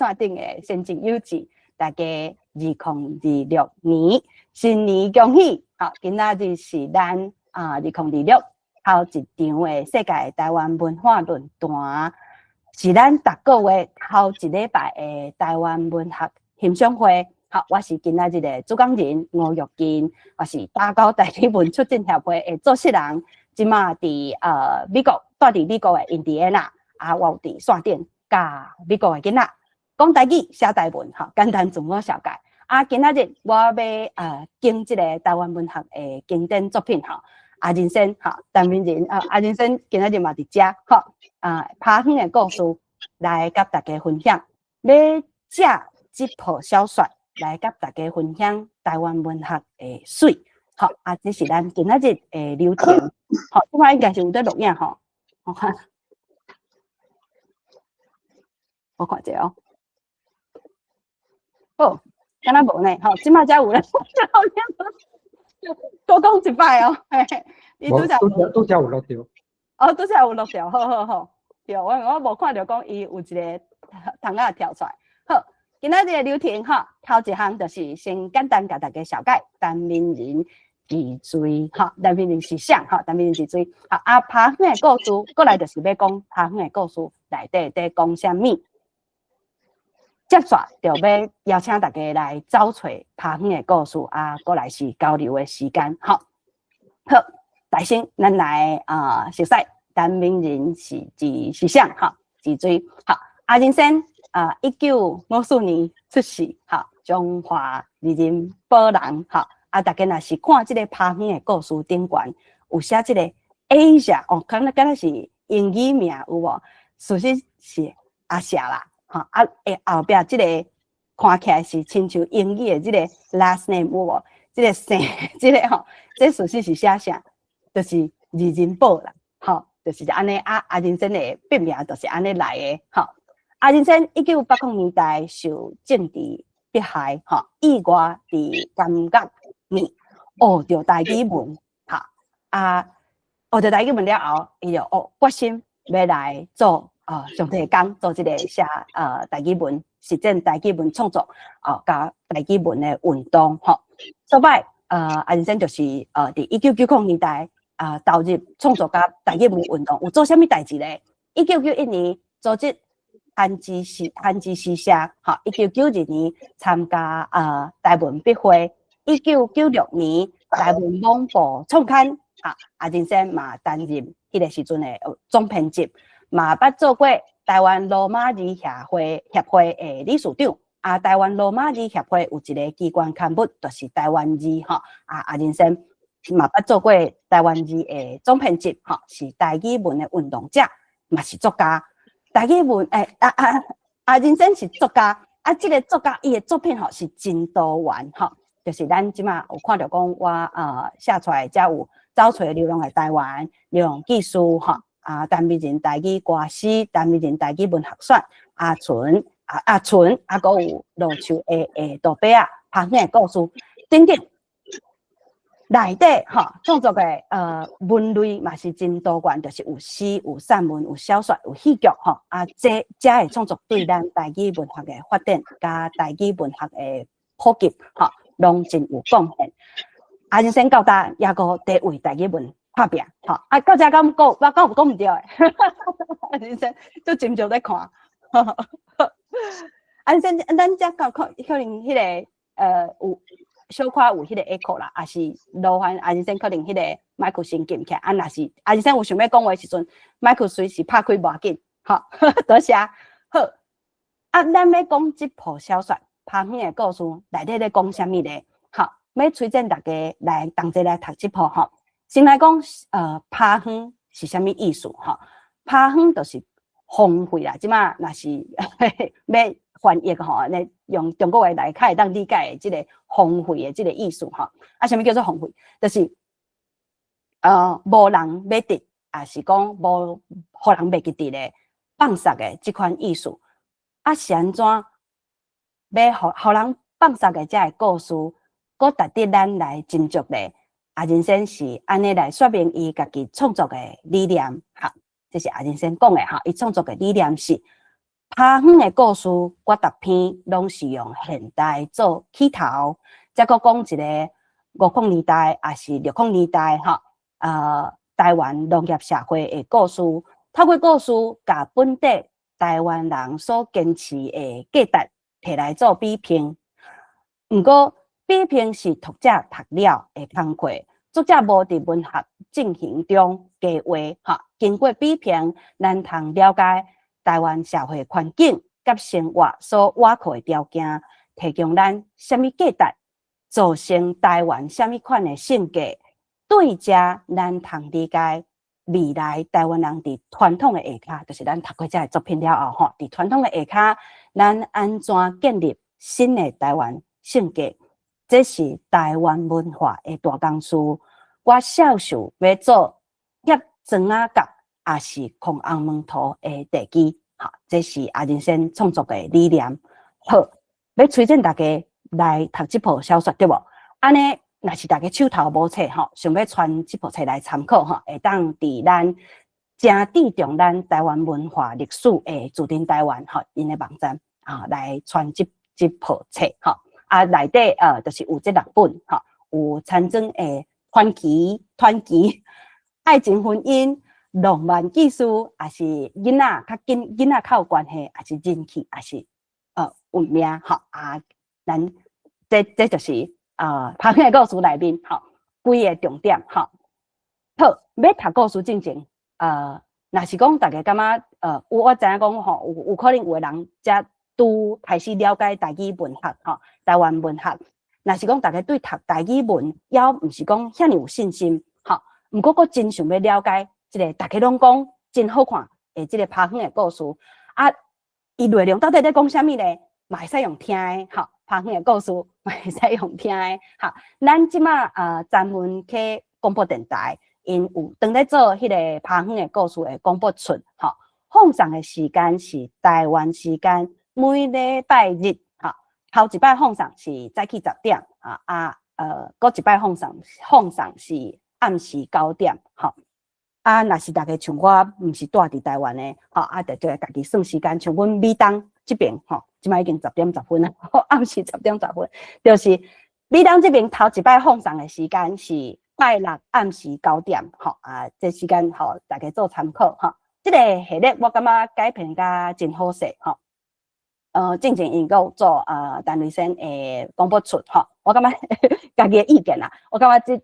線頂的先進有志，大家2026年新年恭喜！好，今仔日是咱啊2026頭一場的世界台灣文化論壇，是咱逐個月頭一禮拜的台灣文學欣賞會。好，我是今仔日的主講人吳玉金，我是打狗台語文促進協會的組織人，這馬佇美國，住佇美國的印第安納，啊，我有佇線頂教美國的囡仔講台語、寫台文，吼，簡單自我紹介。啊，今仔日我欲揀這個台灣文學的經典作品，吼，阿仁先，吼，陳明仁啊，阿仁先今仔日嘛佇遮，吼，啊，拍遠的故事來佮大家分享，欲藉這部小說來佮大家分享台灣文學的媠，好，啊，這是咱今仔日的流程，好，這擺應該是有咧錄影吼，我看，我看者哦，好，敢若無呢，吼，這擺才有咧，多講一擺哦，嘿嘿，伊拄才拄才有錄著，哦，拄才有錄著，好好好，對，我無看著講伊有一个窗仔跳出來，好。今仔日的流程吼，頭一項就是先簡單共大家紹介陳明仁是誰吼，陳明仁是誰吼，陳明仁是誰？好啊，拍遠的故事，過來就是欲講拍遠的故事內底佇講啥物。接續就欲邀請大家來走揣拍遠的故事啊，過來是交流的時間，吼。好，大先咱來啊，熟悉陳明仁是誰吼，是誰？好，阿仁先。啊，1954年出世，吼，彰化二林堡人，吼，啊，大家若是看這个拍遠的故事頂懸，有寫這個 Asia，哦，敢若是英語名有無？事實是阿霞啦，吼，啊，欸，後壁這个看起來是親像英語的這个 last name 有無？這个姓，這个吼，這事實是寫啥？就是二人寶啦，吼，就是按呢啊，阿仁先的筆名就是按呢來的，吼。阿仁先1980年代受政治迫害，吼，意外佇監獄內學著台語文，吼，啊，學著台語文了後，伊就哦決心欲來做上帝的工，做這个寫台語文，實踐台語文創作，哦，佮台語文的運動，吼。所擺阿仁先就是佇1990年代啊投入創作佮台語文運動，有做啥物代誌咧？1991年組織韓字詩社，吼，1992年參加台文筆會，1996年台文網報創刊，啊，阿仁先嘛擔任彼个時陣的總編輯，嘛捌做過台灣羅馬字協會的理事長，啊，台灣羅馬字協會有一个機關刊物，就是台灣字，吼，啊，阿仁先嘛捌做過台灣字的總編輯，吼，是台語文的運動者，嘛是作家。台語文欸，啊啊阿仁先是作家，啊，這个作家伊的作品吼是真多元吼，就是咱這馬有看著講我寫出來，才有走揣流浪的台灣、流浪記事吼，啊，陳明仁台語歌詩、陳明仁台語文學選、阿純啊阿純，啊，閣有落樹的下肚伯仔、拍遠的故事等等。內底吼創作的文類嘛是真多元，就是有詩、有散文、有小說、有戲劇吼。啊，這遮的創作對咱台語文學的發展，佮台語文學的普及吼，攏真有貢獻。阿仁先到今猶閣佇為台語文拍拚吼。啊，到遮敢講，我敢有講毋對的？阿仁先足斟酌咧看。阿仁先，咱遮可可能彼个有小可有彼个 echo 啦，抑是勞煩阿仁先可能彼个麥克先撳起來，啊，若是阿仁先有想欲講話時陣，麥克隨時拍開無要緊，吼，多謝。好，啊，咱欲講這部小說《拍遠的故事》內底咧講啥物咧？好，欲推薦大家來同齊來讀這部吼。先來講，拍遠是啥物意思？吼，拍遠就是荒廢啦，這馬若是欲翻譯吼，咧用中國話來較會當理解的這个荒廢的這个意思吼。啊，啥物叫做荒廢？就是無人欲得，抑是講無予人袂記得的放捒的這款意思。啊，是按怎欲予人放捒的這个故事，閣值得咱來斟酌咧？阿仁先是按呢來說明伊家己創作的理念，哈，這是阿仁先講的哈。伊創作的理念是拍園的故事，我逐篇攏是用現代做起頭，才閣講一個50年代，抑是60年代吼，台灣農業社會的故事。透過故事，共本地台灣人所堅持的價值提來做比拼。毋過，比拼是讀者讀了的工課，作者無佇文學進行中加話，吼。經過比評，咱通了解台灣社會環境佮生活所倚靠的條件，提供咱啥物價值，造成台灣啥物款的性格。對這，咱通理解未來台灣人佇傳統的下跤，就是咱讀過這个作品了後，吼，佇傳統的下跤，咱按怎建立新的台灣性格？這是台灣文化的大工事。我數想欲做翕庄仔角，抑是炕紅毛塗的地基。吼，這是阿仁先創作的理念。好，欲推薦大家來讀這部小說，對無？按呢，若是大家手頭無冊吼，想欲傳這部冊來參考吼，會當佇咱誠注重咱台灣文化歷史的駐鎮台灣吼，𪜶的網站啊來傳這部冊吼。啊，內底就是有這六本吼，有田莊的傳奇、傳奇、愛情婚姻、浪漫故事，抑是囡仔較緊囡仔較有關係，抑是人氣，抑是運命吼啊，咱這就是拍園的故事內面吼幾个重點吼。好，欲讀故事進前，若是講大家感覺有我知影講吼，有可能有的人才拄開始了解台語文學吼，台灣文學。若是講大家對讀台語文，猶毋是講遐爾有信心，吼，毋過閣真想欲了解這个大家攏講真好看的這个拍園的故事，啊，伊內容到底咧講啥物咧？嘛會使用聽的，吼，拍園的故事嘛會使用聽的，吼。咱這馬專門去廣播電臺，𪜶有當咧做彼个拍園的故事的廣播出，吼，放送的時間是台灣時間每禮拜日，吼，頭一擺放送是早起10點，啊，閣一擺放送是暗時9點，吼。啊，若是大家像我，毋是住佇台灣的，吼，啊，就家己算時間，像阮美東這邊，吼，這擺已經10點10分啦，暗時10點10分，就是美東這邊頭一擺放送的時間是拜六暗時9點，吼，啊，這時間吼，大家做參考，吼。這个系列我感覺改編甲真好勢，吼。進前𪜶閣有做陳瑞先的廣播出，吼，我感覺家己的意見啦，我感覺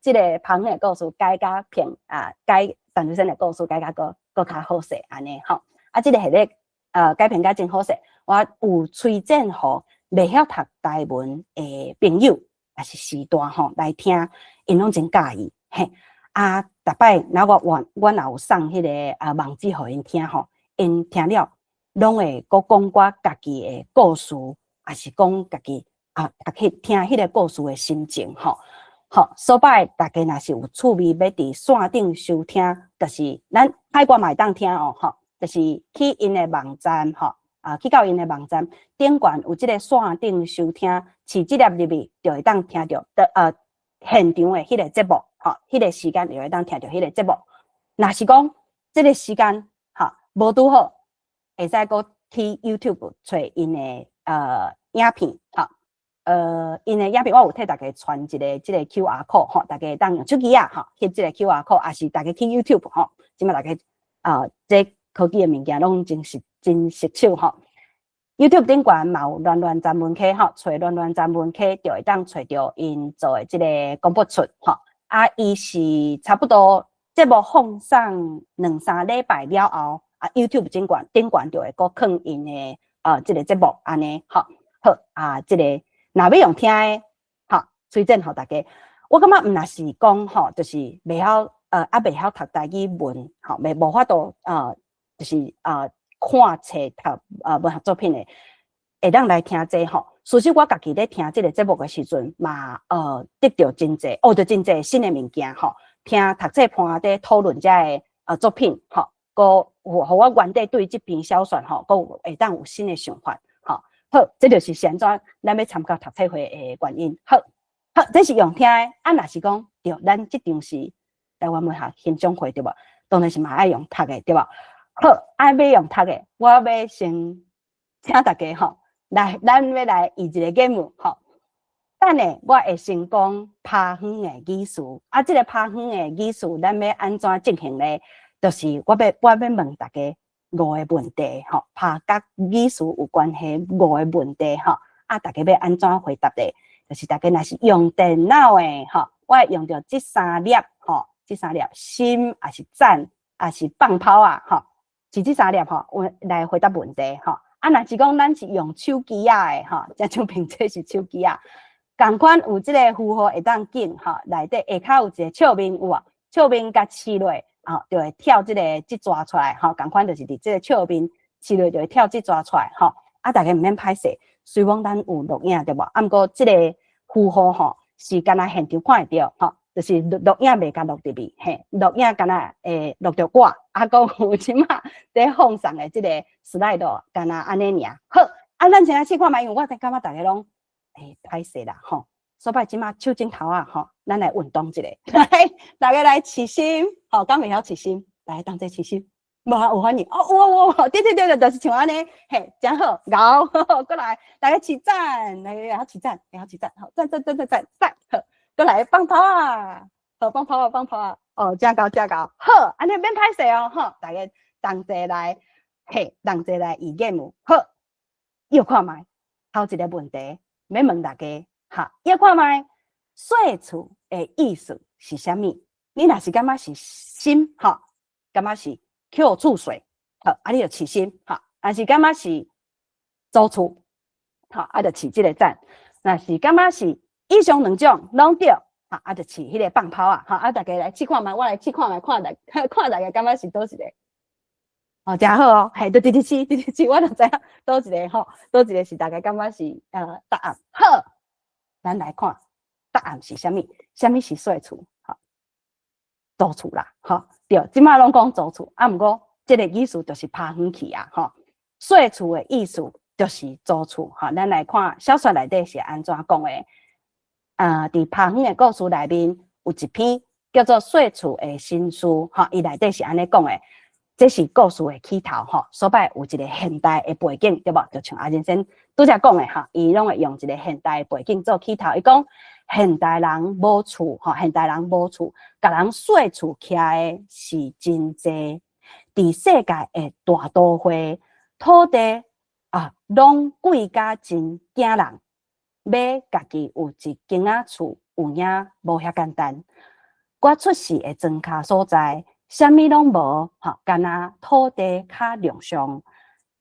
這个拍園的故事改甲片啊，改陳瑞先的故事改甲閣閣較好勢按呢吼。啊，這个系列改編甲真好勢，我有推薦予袂曉讀台文的朋友，抑是時段吼來聽，𪜶攏真佮意，嘿。啊，逐擺若我若有送彼个網址予𪜶聽吼，𪜶聽了，攏會閣講我家己的故事，抑是講家己啊，讀去聽彼个故事的心情吼。好，所擺大家若是有趣味欲佇線頂收聽，就是咱海外嘛會當聽哦，吼，就是去𪜶的網站吼，啊，去到𪜶的網站頂懸有這个線頂收聽，飼這粒入去就會當聽著的現場的彼个節目，吼，彼个時間就會當聽著彼个節目。若是講這个時間吼無拄好，會使閣去 YouTube 揣𪜶的影片，吼，𪜶的影片我有替大家傳一个這个 QR code 吼，大家會當用手機仔吼翕這个 QR code，抑是大家去 YouTube 吼，這擺大家這科技的物件攏真實真熟手吼。YouTube 頂懸嘛有巒巒專門區吼，揣巒巒專門區就會當揣著𪜶做的這个廣播出吼。啊，伊是差不多節目放送兩三禮拜了後，啊，YouTube 頂懸就會閣放𪜶的這个節目按呢吼。好啊，這个若欲用聽的，吼，推薦予大家。我感覺毋若是講吼，就是袂曉猶袂曉讀台語文，吼，袂無法度就是看冊讀文學作品的，會當來聽這吼。事實我家己咧聽這个節目的時陣，嘛得著真濟，學著真濟新的物件吼。聽讀冊伴佇討論這个作品吼，閣有予我原底對這篇小說吼，閣有會當有新的想法吼。好，這就是是按怎咱欲參加讀冊會的原因。好，好，這是用聽的。啊，若是講對，咱這場是台灣文學欣賞會對無？當然是嘛愛用讀的對無？好，啊欲用讀的，我欲先請大家吼，來，咱欲來玩一个 game 吼。等下我會先講拍園的語詞，啊，這个拍園的語詞，咱欲按怎進行咧？就是我欲問大家五个問題吼，拍佮語詞有關係五個問題吼，啊，大家欲按怎回答咧？就是大家若是用電腦的吼，我會用著這三粒吼，這三粒心，抑是讚，抑是放炮仔吼，是這三粒吼，我來回答問題吼。啊，若是講咱是用手機仔的吼，遮像憑這是手機仔，仝款有這个符號會當揀吼，內底下跤有一个笑面有無？笑面共試落，吼，就會跳這个這逝出來吼，仝款就是佇這个笑面試落就會跳這逝出來吼。啊，大家毋免歹勢，雖罔咱有錄影對無？啊，毋過這个符號吼是干焦現場看會著吼，就是錄錄影袂共錄入去，嘿，錄影干焦會錄著我，啊，閣有這馬佇放送的這个 slide 干焦按呢爾。好，啊，咱先來試看覓，因為我感覺大家攏會歹勢啦吼。所以這馬手指頭仔吼，咱來運動一下，來，大家來試心，吼，敢會曉試心？來，同齊試心。無有反應，哦，有有有，對對對對，就是像按呢，嘿，真好，𠢕，閣來，大家試讚，來，會曉試讚，會曉試讚，好，讚讚讚讚讚讚，好，閣來放炮仔，好，放炮仔，放炮仔，哦，真𠢕真𠢕，好，按呢免歹勢哦，吼，大家同齊來，嘿，同齊來玩 game，好，臆看覓，頭一个問題，欲問大家，哈，臆看覓，細厝的意思是啥物？你若是感覺是心，吼，感覺是扣厝稅，好，啊，你就試心，吼，若是感覺是租厝，吼，啊，就試這个讚。若是感覺是以上兩種攏對，吼，啊，就試彼个放炮仔，吼，啊，大家來試看覓，我來試看覓，看大看大家感覺是佗一个，哦，誠好哦，嘿，就直直試，直直試，我就知影佗一个吼，佗一个是大家感覺是答案。好，咱來看答案是啥物？啥物是細厝？吼，租厝啦，吼，對，這馬攏講租厝，啊，毋過這个意思就是拍園去啊，吼，細厝的意思就是租厝，吼，咱來看小說內底是按怎講的？啊，佇拍園的故事內面有一篇叫做《細厝的心事》，吼，伊內底是按呢講的，這是故事的起頭，吼，所擺有一个現代的背景，對無？就像阿仁先拄才講的，吼，伊攏會用一个現代的背景做起頭，伊講現代人無厝，吼，現代人無厝，共人細厝徛的是真濟。佇世界的大都會，土地啊，攏貴甲真驚人，欲家己有一間仔厝，有影無遐簡單。我出世的莊跤所在，啥物攏無，吼，干焦土地較量上，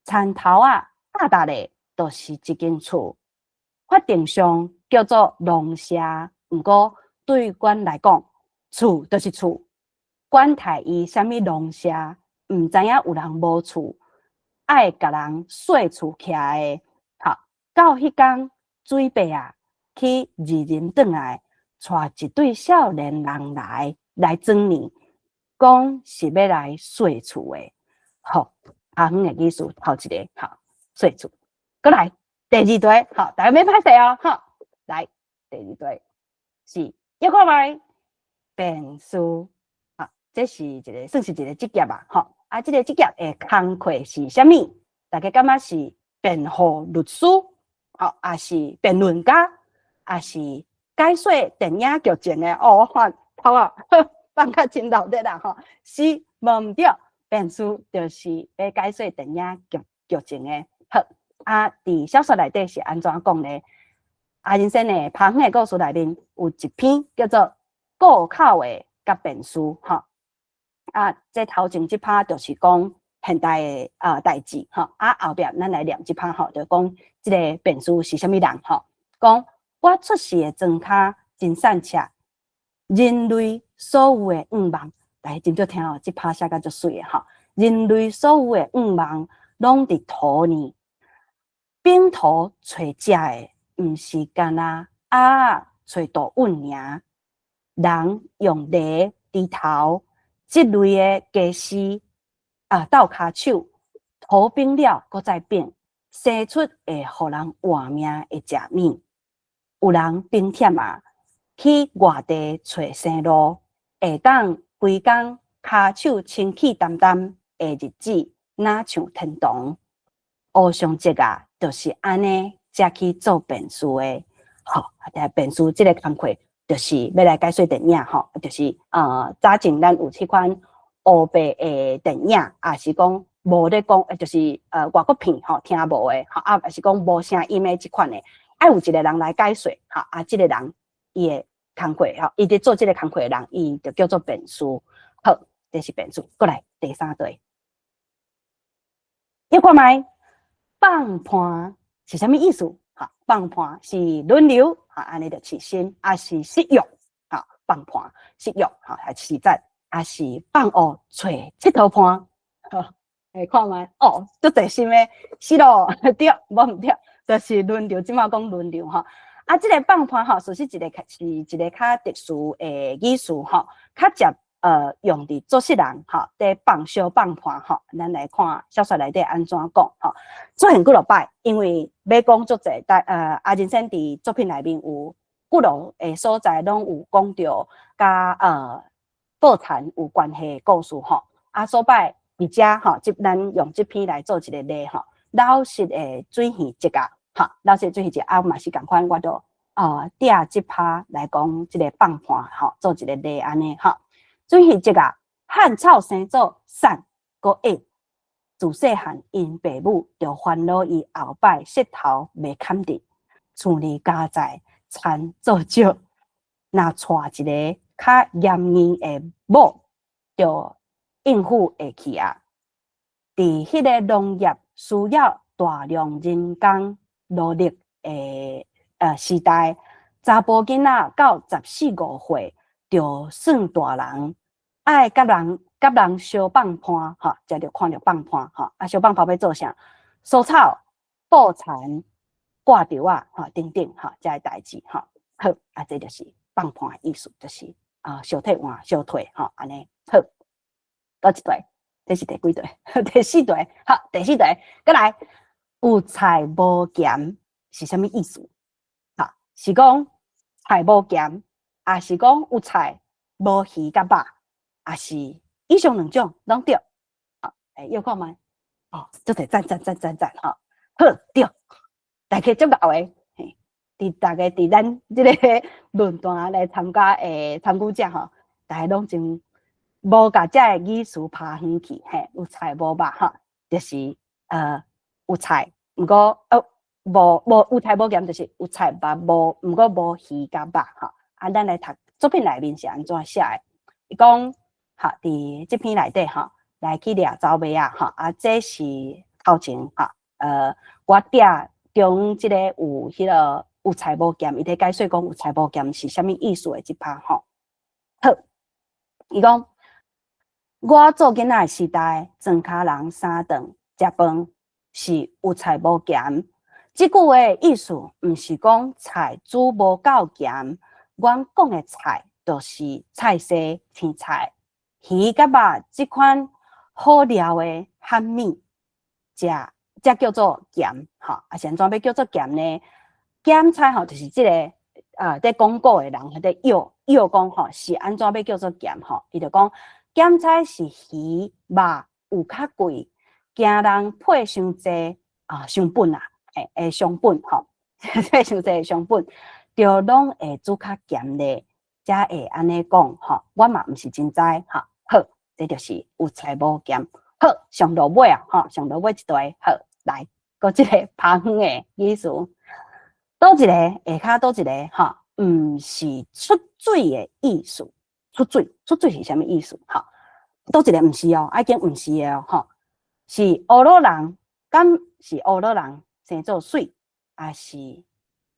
田頭仔大大咧，就是一間厝，法定上叫做農舍，毋過對阮來講，厝就是厝，管太伊啥物農舍，毋知影有人無厝，愛共人細厝徛的，吼，到彼工水伯仔去二林轉來，帶一對少年人來來轉年，講是欲來細厝的，吼，拍園的意思頭一个，吼，細厝，閣來第二題，吼，大家免歹勢哦，吼，來第二題是臆看覓辯士，吼，這是一个算是一个職業吧，吼，啊，這个職業的工課是啥物？大家感覺是辯護律師，吼，抑是辯論家，抑是解說電影劇情的？哦，我看頭啊，放較真鬧熱啦，吼，是無毋對，辯士就是欲解說電影劇劇情的。好，啊，佇小說內底是按怎講呢？阿仁先的拍園的故事內面有一篇叫做《顧口的佮辯士》，吼，啊，這頭前這拍就是講現代的啊代誌，吼，啊後壁咱來念這拍吼，就講這个辯士是啥物人，吼，講我出世的莊跤真散赤，人類所有的願望，來斟酌聽哦，這拍寫甲足媠的吼，人類所有的願望攏佇塗呢，反塗揣食的，毋是干焦鴨仔揣杜塭爾，人用犁、鋤頭這類的家私啊，鬥跤手，塗反了，閣再反，生出會予人活命的食物。有人反忝啊，去外地揣生路，會當規工跤手清氣澹澹。的日子，若像天堂。烏相節啊，就是按呢，才去做便士的。吼，啊，便士這个工課就是欲來解說電影吼，就是早前咱有這款烏白的電影，抑是講無咧講，就是外國片吼，聽無的，吼啊，抑是講無聲音的這款的，愛有一個人來解說，吼啊，這個人伊的工課吼，伊佇做這个工課的人，伊就叫做便士。好，這是便士。過來第三對，你看覓放伴是啥物意思？哈，放伴是輪流，哈，按呢就起心，抑是失約，哈，放伴失約，哈，還是讚，抑是放學揣𨑨迌伴，好，來看覓哦，足濟心的，是咯，對，無毋對，就是輪流，這馬講輪流吼。啊，這个放伴吼，其實一个是一个較特殊的語詞吼，較捷用佇做事人吼，佇放相放伴吼，咱來看小說內底按怎講吼。出現幾落擺，因為欲講足濟，但阿仁先佇作品內面有幾落个所在，攏有講著佮報田有關係的故事吼。啊，所擺佇遮吼，這咱用這篇來做一個例吼，老實的水魚節啊，吼，老實的水魚節啊，嘛是仝款，我都爿這趴來講這个放伴吼，做一個例按呢吼。水魚節啊，漢草生做散閣厄，自細漢𪜶爸母就煩惱伊後擺舌頭袂崁直，厝裡家財田做少，若娶一个較嚴硬的某，就應付會去啊。佇彼個農業需要大量人工勞力的時代，查埔囡仔到十四五歲就算大人，愛佮人相放伴吼，這就看著放伴吼，啊，相放伴欲做啥？疏草、布田、掛稻仔吼，等等吼，這个代誌吼。好，啊，這就是放伴的意思，就是啊，相替換、相替吼，按呢好。閣一對，這是第幾對？第四對，好，第四對，閣來有菜無鹹是啥物意思？好，是講菜無鹹，抑是講有菜無魚佮肉，抑是以上兩種攏對。好，欸，又看覓？哦，足濟讚讚讚讚讚吼，好對，大家足𠢕的，嘿，佇大家佇咱這个論壇來參加的參與者吼，大家攏真無共這个語詞拋遠去，嘿，有菜無肉吼，就是有菜，毋過無無有菜無鹹，就是有菜肉無，毋過無魚佮肉吼。啊，咱來讀作品內面是按怎寫的？伊講，哈，佇這篇內底吼，來去掠走馬仔吼，啊，這是頭前吼，我爿中這个有彼个有菜無鹹，伊佇解說講有菜無鹹是啥物意思的這趴吼。好，伊講我做囡仔的時代，莊跤人三頓食飯是有菜無鹹。這句話的意思，毋是講菜煮無夠鹹，阮講的菜就是菜薒、青菜、魚佮肉這款好料的譀物，才才叫做鹹吼。啊，是按怎欲叫做鹹呢？鹹菜吼，就是這个佇講古的人佇臆臆講吼，是按怎欲叫做鹹吼？伊就講鹹菜是魚肉有較貴，驚人配傷濟啊，傷本啊，會會傷本吼，配傷濟傷本，就攏會煮較鹹咧，才會按呢講吼。我嘛毋是真知吼。好，這就是有菜無鹹。好，上落尾啊，吼，上落尾一段好，來，閣這个拋遠的意思，佗一个下跤佗一个吼，毋是出水的意思。出水，出水是啥物意思？吼，佗一个毋是哦，愛揀毋是的哦，吼，是烏魯人，敢是烏魯人生做媠，抑是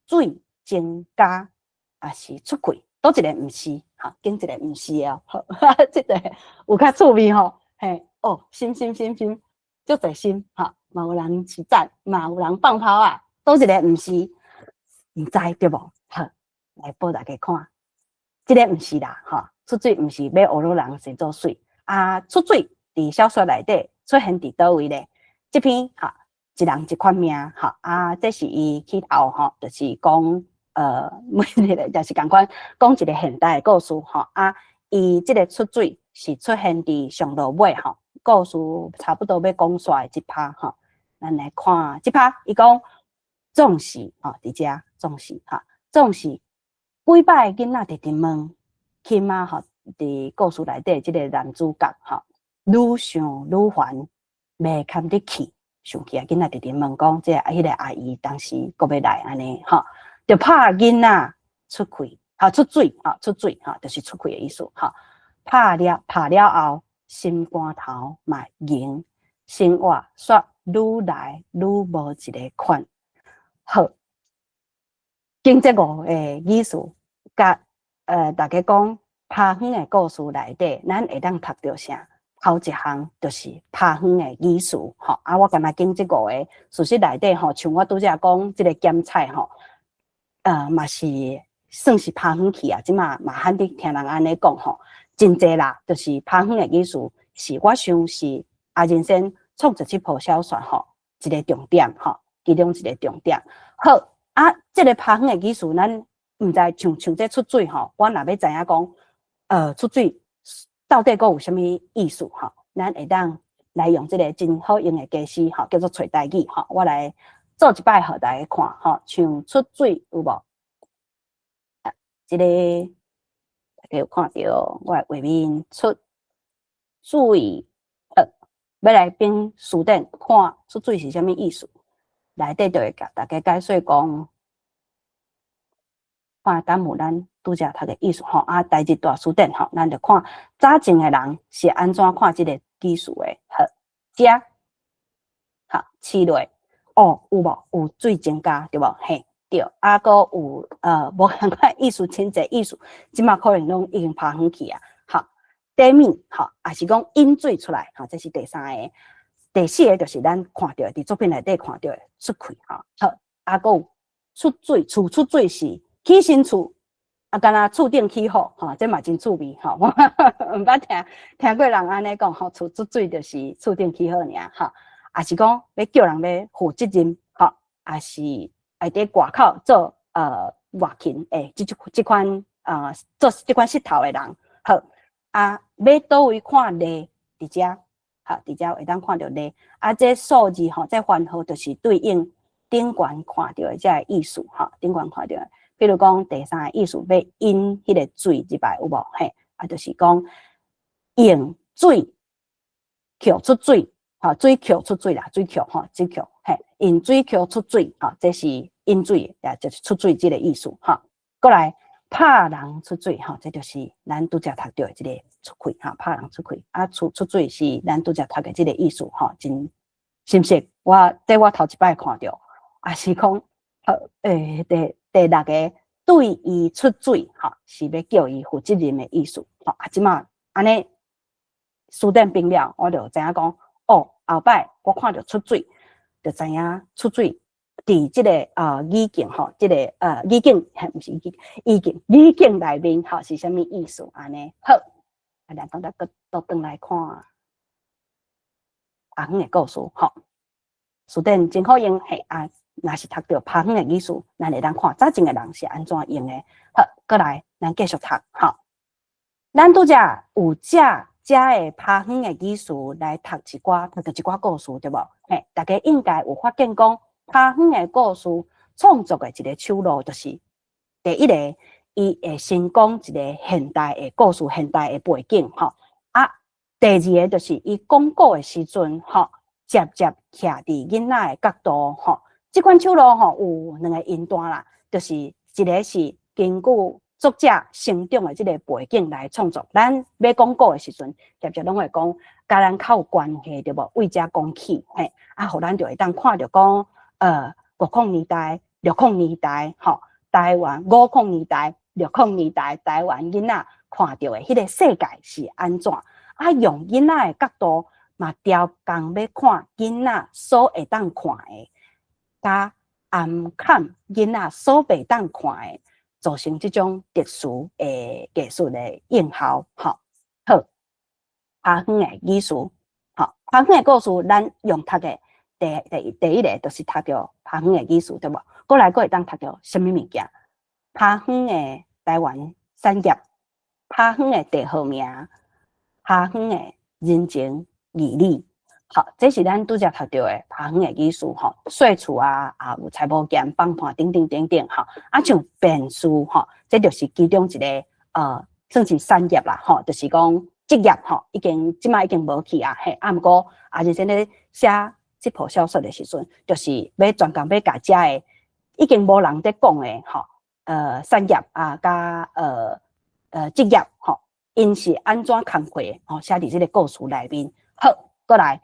水增加，抑是出氣？佗一个毋是，吼，揀一个毋是的哦，好，這个有較趣味吼，嘿，哦，心心心心，足濟心，吼，嘛有人是讚，嘛有人放炮啊，佗一个毋是，毋知對無？好，來報大家看，這个毋是啦，吼，出水毋是欲烏魯人生做媠，啊，出水佇小說內底出現佇佗位咧？這篇吼，一人一款命，吼啊，這是伊起頭吼，就是講每一个就是仝款講一個現代的故事吼啊，伊這个出水是出現佇上落尾吼，故事差不多欲講煞的這 part 吼，咱來看這 part，伊講總是吼，佇遮總是吼，總是幾擺囡仔直直問，起碼吼，佇故事內底這个男主角吼，愈想愈煩，袂堪得氣，生氣啊！囡仔直直問講，這彼个阿姨當時閣欲來按呢吼，就拍囡仔出氣，吼出水，吼出水，吼就是出氣的意思，吼。拍了後，心肝頭嘛硬，生活煞愈來愈無一个款。好，經這五个意思，佮大家講拍遠的故事內底，咱會當讀著啥？頭一項就是拍遠的意思，吼啊！我敢若揀這五个，事實內底吼，像我拄才講這个鹹菜吼，嘛是算是拍遠去啊。這馬嘛罕得聽人按呢講吼，真濟啦，就是拍遠的意思，是我想是阿人生創作這部小說吼，一个重點吼，其中一个重點。好啊，這个拍遠的意思，咱毋知像像這出水吼，我若欲知影講，出水到底閣有啥物意思吼？咱會當來用這个真好用的家私吼，叫做揣台語吼，我來做一擺予大家看吼，像出水有無？啊，這个大家有看著我的畫面出水，欲來編辭典看出水是啥物意思？內底就會共大家解說講，看敢有咱拄才讀的意思吼。啊，台日大辭典吼，咱就看早前的人是按怎看這个意思的。好，遮好，試落哦，有無？有水增加對無？嘿，對，啊，閣有無仝款意思，真濟意思，這馬可能攏已經拍遠去啊。好，底面吼，也是講引水出來，吼，這是第三个。第四个就是咱看著的，佇作品內底看著的出氣吼。好，啊，閣有出水，厝出水是起新厝，啊，敢若厝頂起雨，吼，這嘛真趣味吼。我毋捌聽聽過人按呢講吼，厝出水就是厝頂起雨爾吼，也是講欲叫人欲負責任，吼，也是會佇外口做外勤的這這款做這款穡頭的人，好，啊，欲佗位看例佇遮。好，佇遮會當看著例，啊，這數字吼，這番號就是對應頂懸看著的這个意思，吼，頂懸看著的。比如講第三个意思，欲引彼个水入來有無？嘿，啊，就是講用水抾出水，吼，水抾出水啦，水抾吼，水抾，嘿，用水抾出水，吼，這是引水，也就是出水這个意思，吼。過來拍人出水，吼，這就是咱拄才讀著的這个出氣，吼，拍人出氣，啊，出出水是咱拄才讀的這个意思，吼，真是毋是？我這我頭一擺看著，也是講，第第六个對伊出水，吼，是欲叫伊負責任的意思，吼，啊，這馬按呢辭典編了，我就知影講，哦，後擺我看著出水，就知影出水。佇這个語境吼，這个語境，毋是語境，語境語境內面吼是啥物意思按呢？好，啊，咱講得閣倒轉來看拍遠的故事吼，辭典真好用，嘿啊，若是讀著拍遠的意思，咱會當看早前的人是按怎用的。好，過來咱繼續讀吼。咱拄才有借遮的拍遠的意思來讀一寡，讀著一寡故事對無？嘿，大家應該有發現講，拍遠的故事創作的一个手路，就是第一个，伊會先講一个現代的故事、現代的背景，吼啊。第二个就是伊講古的時陣，吼，捷捷徛佇囡仔的角度，吼，這款手路吼有兩个音段啦，就是一个是根據作者成長的這个背景來創作。咱欲講古的時陣，捷捷攏會講佮咱較有關係對無？為遮講起，嘿，啊，予咱就會當看著講。50年代、60年代，吼，台灣50年代、60年代，台灣囡仔看著的彼个世界是按怎？啊，用囡仔的角度嘛，調工欲看囡仔所會當看的，佮暗崁囡仔所袂當看的，造成這種特殊的藝術的應效，吼。好，拍遠的意思，吼，拍遠的故事，咱用讀的。第第第一個就是讀著拍遠的意思，對無？過來閣會當讀著啥物物件？拍遠的台灣產業，拍遠的地號名，拍遠的人情義理。好，這是咱拄才讀著的拍園的語事吼，稅厝啊，啊有財無劍、放盤等等等等吼。啊，像便士吼，這就是其中一個算是產業啦吼，就是講職業吼，已經這擺已經無去啊，嘿，啊毋過阿仁先咧寫這部小說的時陣，就是欲專工欲共遮的已經無人咧講的吼，產業啊，佮職業吼，𪜶是按怎工課的吼，寫佇這個故事內面。好，過來。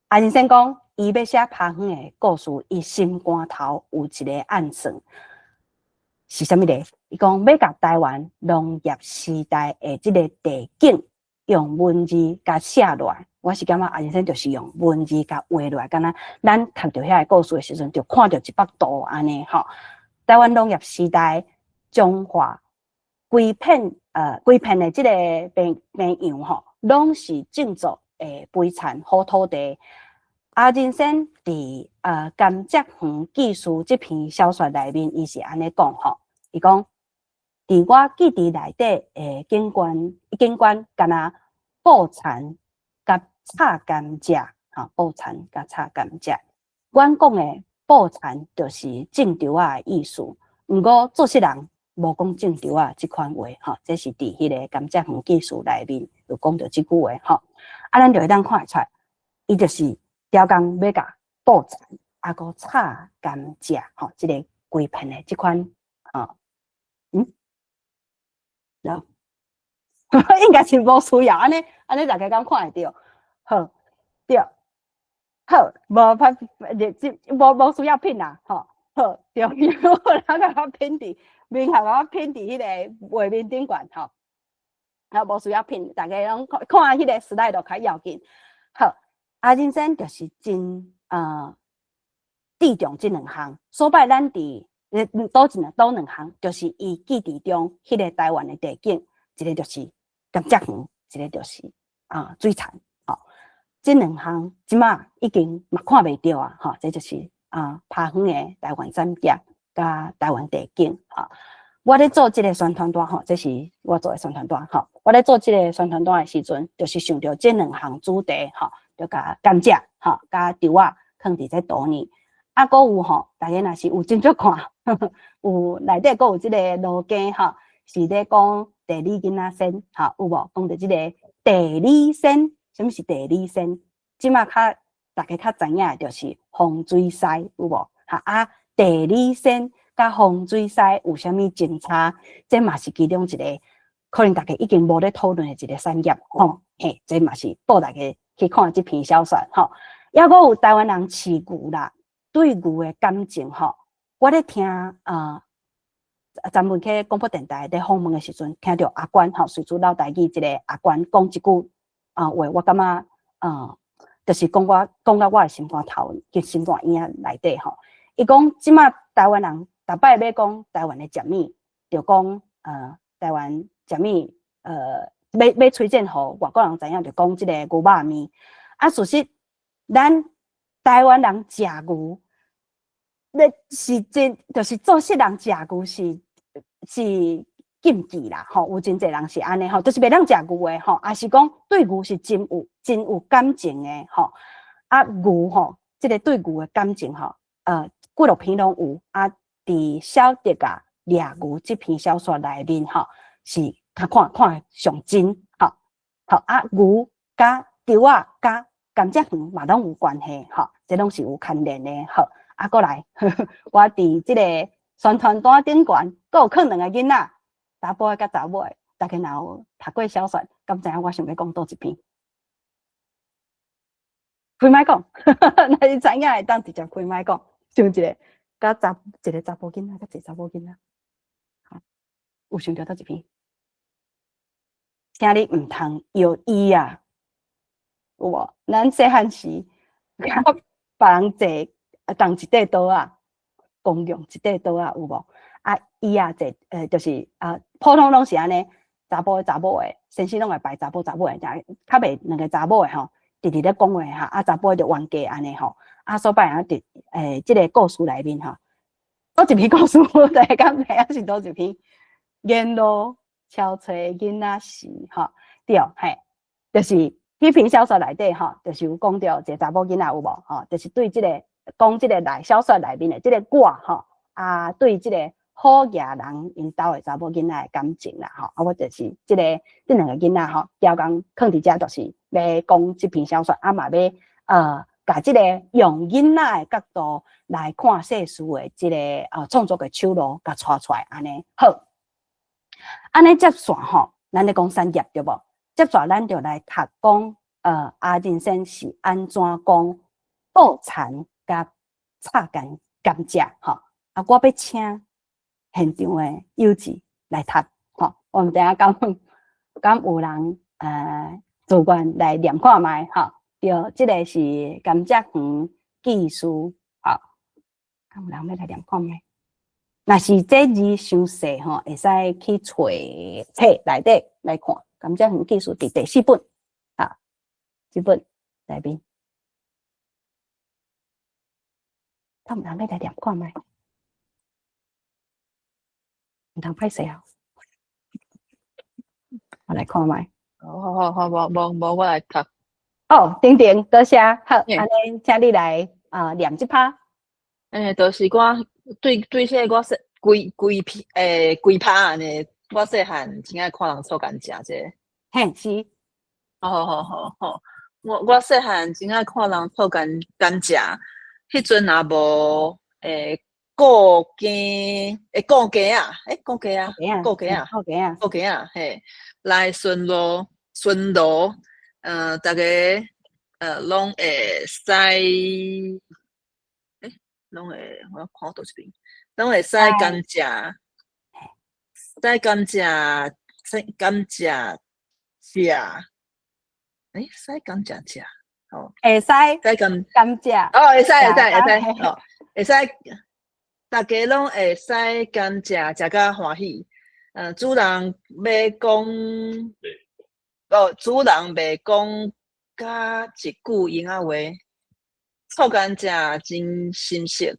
阿仁先講，伊欲寫拍園的故事，伊心肝頭有一个暗算，是啥物咧？伊講欲共台灣農業時代的這个地景用文字共寫落來。我是感覺阿仁先就是用文字共畫落來，敢若咱讀著遐个故事的時陣，就看著一幅圖按呢吼。台灣農業時代，彰化規片的這个平原吼，攏是種作的肥田好土地。阿仁先佇甘蔗園記事這篇小說內面，伊是按呢講吼，伊講佇我記憶內底的景觀，景觀敢若布田佮插甘蔗，吼，布田佮插甘蔗。阮講的布田就是種稻仔的意思，毋過做事人無講種稻仔這款話，吼，這是佇彼个甘蔗園記事內面有講著這句話，吼。啊，咱就會當看會出來，伊就是刁工欲共布田，啊，閣插甘蔗，吼，這个規片的這款，吼，了，應該是無需要按呢，按呢大家敢看會著？好，對，好，無拍，這無需要噴啦，吼，好，對，人共我噴佇面頰，共我噴佇彼个畫面頂懸，吼，啊，無需要噴，大家攏看看彼个 slide 就較要緊，好。阿仁先就是真注重這兩項，所擺咱佇佗一兩佗兩項，就是伊記憶中彼个台灣的地景，一个就是甘蔗園，一个就是水田，吼，這兩項這馬已經嘛看袂著啊，吼，這就是拍園的台灣產業佮台灣地景，吼。我咧做這个宣傳單，吼，這是我做的宣傳單，吼。我咧做這个宣傳單的時陣，就是想著這兩項主題，吼。就共甘蔗吼，佮稻仔囥佇這圖呢。啊，閣有吼，大家若是有斟酌看，有內底閣有這个路徑吼，是咧講地理囡仔先，吼，有無？講著這个地理仙，啥物是地理仙？這馬較大家較知影的就是風水師，有無？哈啊，地理仙佮風水師有啥物相差？這嘛是其中一個可能大家已經無咧討論的一個產業，吼，嘿，這嘛是報大家去看這篇小說，吼，抑閣有台灣人飼牛啦，對牛的感情，吼，我咧聽專門去廣播電台咧訪問的時陣，聽著阿關吼，隨主老台語這个阿關講一句話，我感覺就是講我講到我的心肝頭，佮心肝嬰仔內底吼。伊講這馬台灣人逐擺欲講台灣的食物，就講台灣食物欲推薦予外國人知影，就講這个牛肉麵。啊，事實咱台灣人食牛，咧是真，就是做世人食牛是禁忌啦，吼，有真濟人是按呢吼，就是袂當食牛的吼，抑是講對牛是真有感情的吼。啊，牛吼，這个對牛的感情吼，幾落篇攏有啊。佇小德仔掠牛這篇小說內面吼，是較看看上真吼。好啊，牛佮稻仔佮甘蔗園嘛攏有關係吼，這攏是有牽連的。好，啊，過來，我佇這个宣傳單頂懸，閣有囥兩个囡仔，查埔的佮查某的，大家若有讀過小說，敢知影我想欲講佗一篇？開麥講，若是知影會當直接開麥講，想一个，佮查一个查埔囡仔，佮一个查某囡仔，好，有想著佗一篇？請你毋通搖椅啊，有無？咱細漢時，佮別人坐仝一塊桌仔，共用一塊桌仔，有無？啊，椅仔坐，就是啊，普通攏是按呢，查埔的查某的，先生攏會排查埔查某的，較袂兩个查某的吼，直直咧講話哈，啊，查埔的就冤家按呢吼，啊，所擺啊，佇這个故事內面吼，佗一篇故事，大家敢知影是佗一篇？沿路悄揣囡仔時，吼，對，嘿，就是彼篇小說內底吼，就是有講著一个查某囡仔有無吼，就是對這个講這个內小說內面的這个我吼，啊對這个好野人𪜶兜的查某囡仔的感情啦吼，啊我就是這个這兩个囡仔吼，刁工囥佇遮，就是欲講這篇小說，啊嘛欲共這个用囡仔的角度來看世事的這个創作的手路，共帶出來按呢好。按呢接線吼，咱咧講產業對無？接續咱就來讀講，阿仁先是按怎講抱田佮插甘甘蔗吼。啊，我欲請現場的友志來讀吼。我毋知影敢敢有人自願來念看覓吼。對，這个是甘蔗園記事，吼。敢有人欲來念看覓？若是這字傷細吼，會使去揣冊內底來看。甘蔗園記事佇第四本，啊，這本內面，敢有人欲來念看覓？毋通歹勢啊！我來看覓。好好好，無無無，我來讀。哦，丁丁，多謝，好，按呢，請你來啊念這拍。欸，就是我對對這个我細規規篇欸規拍按呢，我細漢真愛看人搓甘蔗這个。嘿，是。好好好好，我我細漢真愛看人搓甘甘蔗，彼陣也無欸顧羹欸顧羹仔，欸顧羹仔，顧羹仔，顧羹仔，顧羹仔，嘿，來巡邏巡邏，逐家攏會使，欸，攏會，我看佗一邊，攏會使甘蔗，使甘蔗，使甘蔗食，欸，使甘蔗食，哦，會使，使甘甘蔗，哦，會使會使會使，哦，會使，逐家攏會使甘蔗食甲歡喜，主人欲講，哦，主人袂講甲一句閒仔話，臭甘蔗真心熟，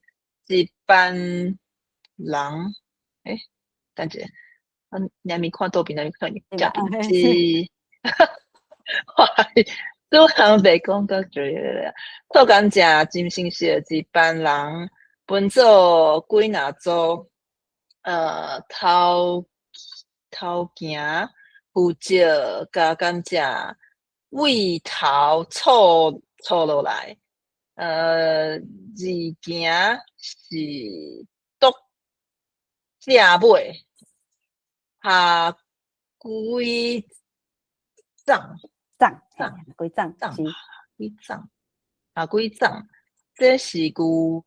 一般人，欸，等一下，我明明看倒邊，明明看這邊是，主人袂講甲臭甘蔗真心熟，一般人分做幾若組，頭頭行負責共甘蔗對頭搓搓落來，二行是篤蔗尾，下幾摠摠幾摠摠幾摠下幾摠，這是舊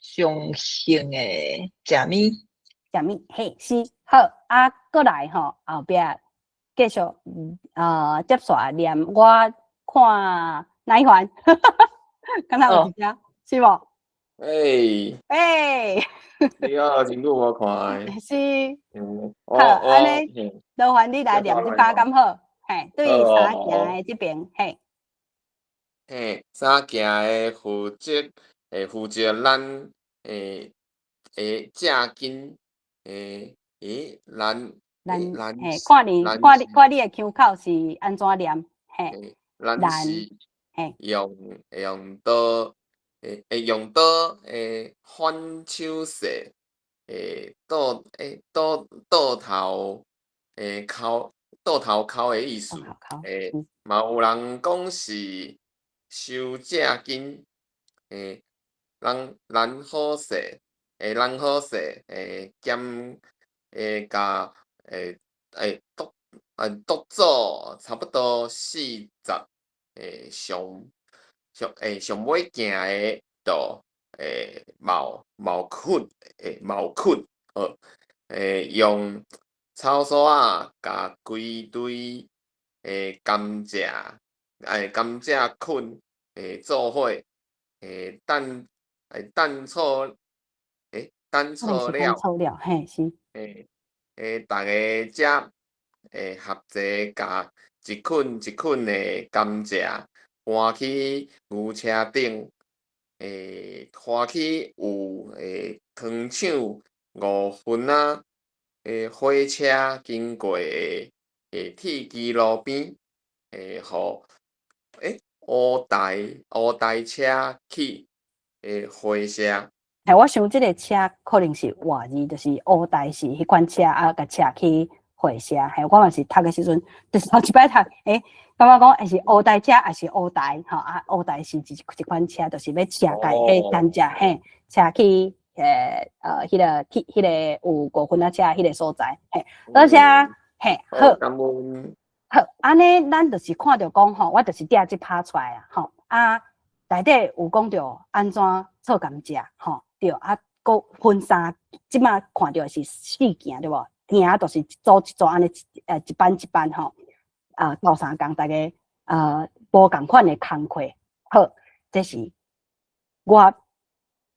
上興的食物。食物嘿是好啊，閣來吼後壁繼續接續念，我看哪一環？敢若有一隻是無？欸，欸，你好，真久無看。是。好，按呢，勞煩你來念這拍敢好？嘿，對三行的這邊，嘿。嘿，三行的負責，會負責咱欸欸正經，欸欸咱咱嘿，看你看你看你的腔口是按怎念？嘿，咱是用用刀，會會用刀會反手勢，會倒會倒倒頭會剾倒頭剾的意思，會嘛有人講是收正經，會人人好勢，會人好勢，會兼會共會會篤篤做差不多40會上上會上尾行的路，會冒冒窟會冒窟，好，會用草索仔共規堆的甘蔗，甘蔗捆會做伙，會等會等錯，等錯了，錯了，嘿是。會會逐家才會合齊共一捆一捆的甘蔗搬去牛車頂，會拖去有會糖廠5分仔的火車經過的鐵支路邊。會予烏台烏台車去會社。嘿，我想這个車可能是活字，就是烏台是彼款車啊，共車去會社。嘿，我嘛是讀的時陣，就是頭一擺讀，感覺講會是烏台車，抑是烏台吼啊？烏台是一款車，就是欲車共彼甘蔗嘿，車去彼個去彼個有5分仔車彼個所在。嘿，多謝，嘿，好。感恩。好，按呢，咱就是看著講吼，我就是摘這拍出來啊，吼啊，內底有講著按怎做甘蔗，吼對啊，閣分三，這馬看著是四行對無？行就是一組一組按呢，一班一班吼，啊，鬥相共，逐家無仝款的工課，好，這是我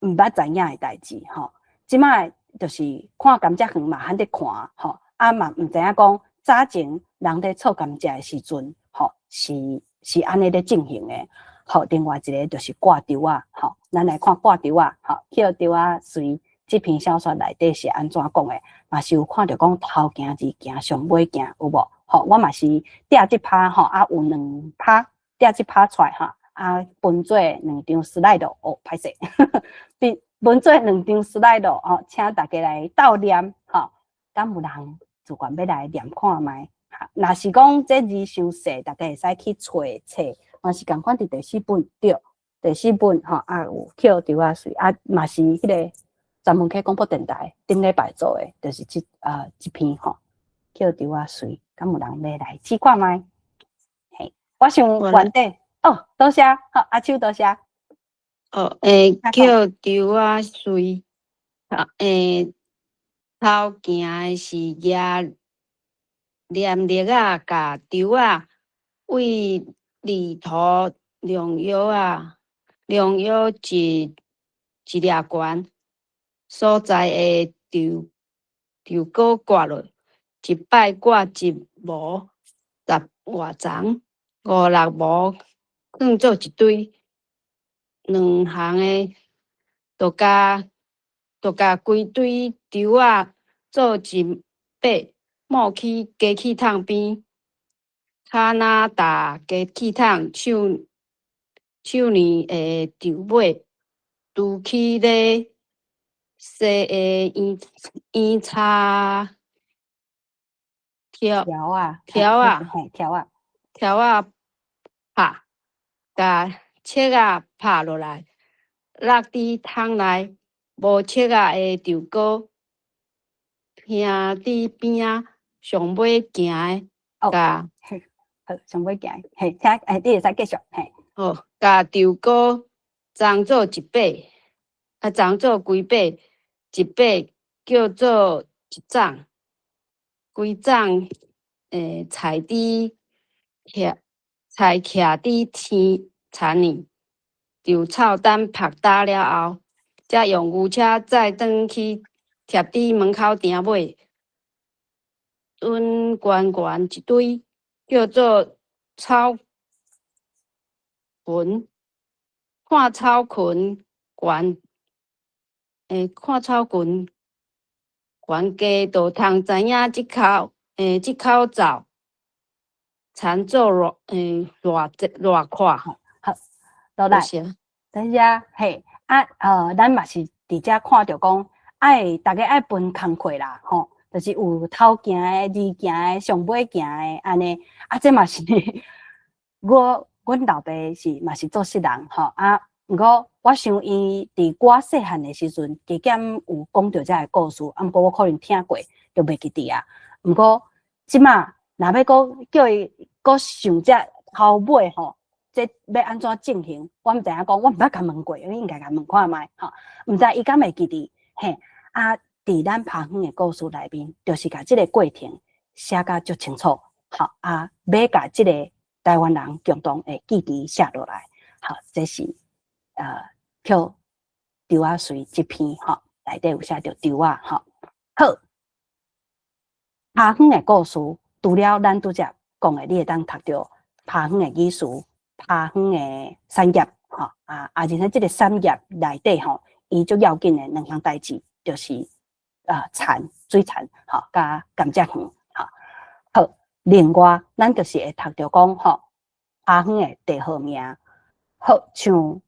毋捌知影的代誌吼。這馬就是看甘蔗園嘛，罕咧看吼，啊嘛毋知影講早前人咧做甘蔗的時陣，吼是按呢咧進行的。好，另外一个就是掛稻仔，吼，咱來看掛稻仔，吼，抾稻仔穗這篇小說內底是按怎講的？嘛是有看著講頭行二行上尾行有無？吼，我嘛是摘這拍吼，啊有兩拍摘這拍出來吼，啊分做兩張 slide 哦，歹勢，分做兩張 slide 吼，請大家來鬥念吼，敢有人自願欲來念看覓？若是講這字傷細，大家會使去揣冊，嘛是仝款佇第四本對，第四本吼啊有抾稻仔穗啊，嘛是彼个專門溪廣播電臺頂禮拜做的，就是這篇吼，抾稻仔穗，敢有人欲來試看覓？嘿，我想原底哦，多謝，好，阿秋多謝。哦，抾稻仔穗，啊，頭行的是舉黏力仔，共稻仔為犁頭量腰仔，量腰一掠懸所在的稻果割落，一擺割一模十外欉，五六模囥做一堆，兩行的，就共規堆稻仔做一把，抹去加氣桶邊，卡那搭加氣桶手手呢的稻尾，拄起咧洗的圓圓叉條條仔，條仔，嘿，條仔，條仔拍，共切仔拍落來，落佇桶內，無切仔的稻果，徛佇邊仔上尾行的，共好，上尾行，嘿，請，你會使繼續，嘿。好，共稻果欉做一把，啊，欉做幾把，一把叫做一欉，規欉菜佇徛菜徛佇天田裡，稻草等曝焦了後，才用牛車載轉去貼佇門口埕尾，囤懸懸一堆，叫做草群，看草群懸，看草群懸家就通知影這口灶田做偌闊。好，落來，等下，嘿，啊，咱嘛是佇遮看著講，愛逐家愛分工課啦，吼，就是有頭行的、二行的、上尾行的，按呢，啊，這嘛是阮老爸是嘛是做穡人，吼，啊，毋過我想伊佇我細漢的時陣，加減有講著這个故事，啊，毋過我可能聽過，就袂記得啊。毋過這馬若欲閣叫伊閣想這頭尾吼，這欲按怎進行，我毋知影講，我毋捌共問過，你應該共問看覓吼，毋知伊敢會記得嘿。啊，佇咱拍遠的故事內面，就是共這个過程寫甲足清楚，吼啊，欲共這个台灣人共同的記憶寫落來，好，這是抾稻仔穗這篇吼，內底有寫著稻仔吼。好，拍遠的故事，除了咱拄才講的，你會當讀著拍遠的語詞，拍遠的產業，吼啊啊，而且這个產業內底吼，伊足要緊的兩項代誌，就是田水田吼，佮甘蔗園吼。好，另外咱就是會讀著講吼，拍远的地號名。好像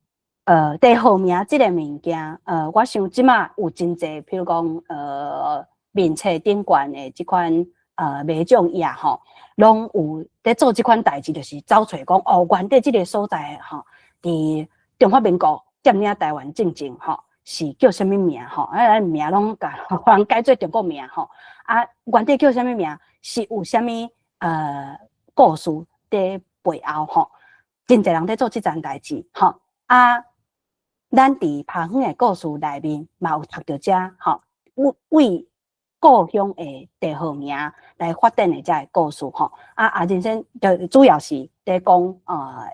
地號名這个物件，我想這馬有真濟，譬如講面冊頂懸的這款迷獎頁吼，攏有佇做這款代誌，就是走揣講哦，原底這个所在吼，佇中華民國佔領臺灣進前吼，是叫啥物名吼？啊，咱名攏共予人改做中國名吼。啊，原底叫啥物名？是有啥物故事佇背後吼？真濟人佇做這層代誌吼。啊，咱佇拍遠的故事內面嘛有讀著這吼，為故鄉的地號名來發展的這个故事吼。啊啊，人生就主要是佇講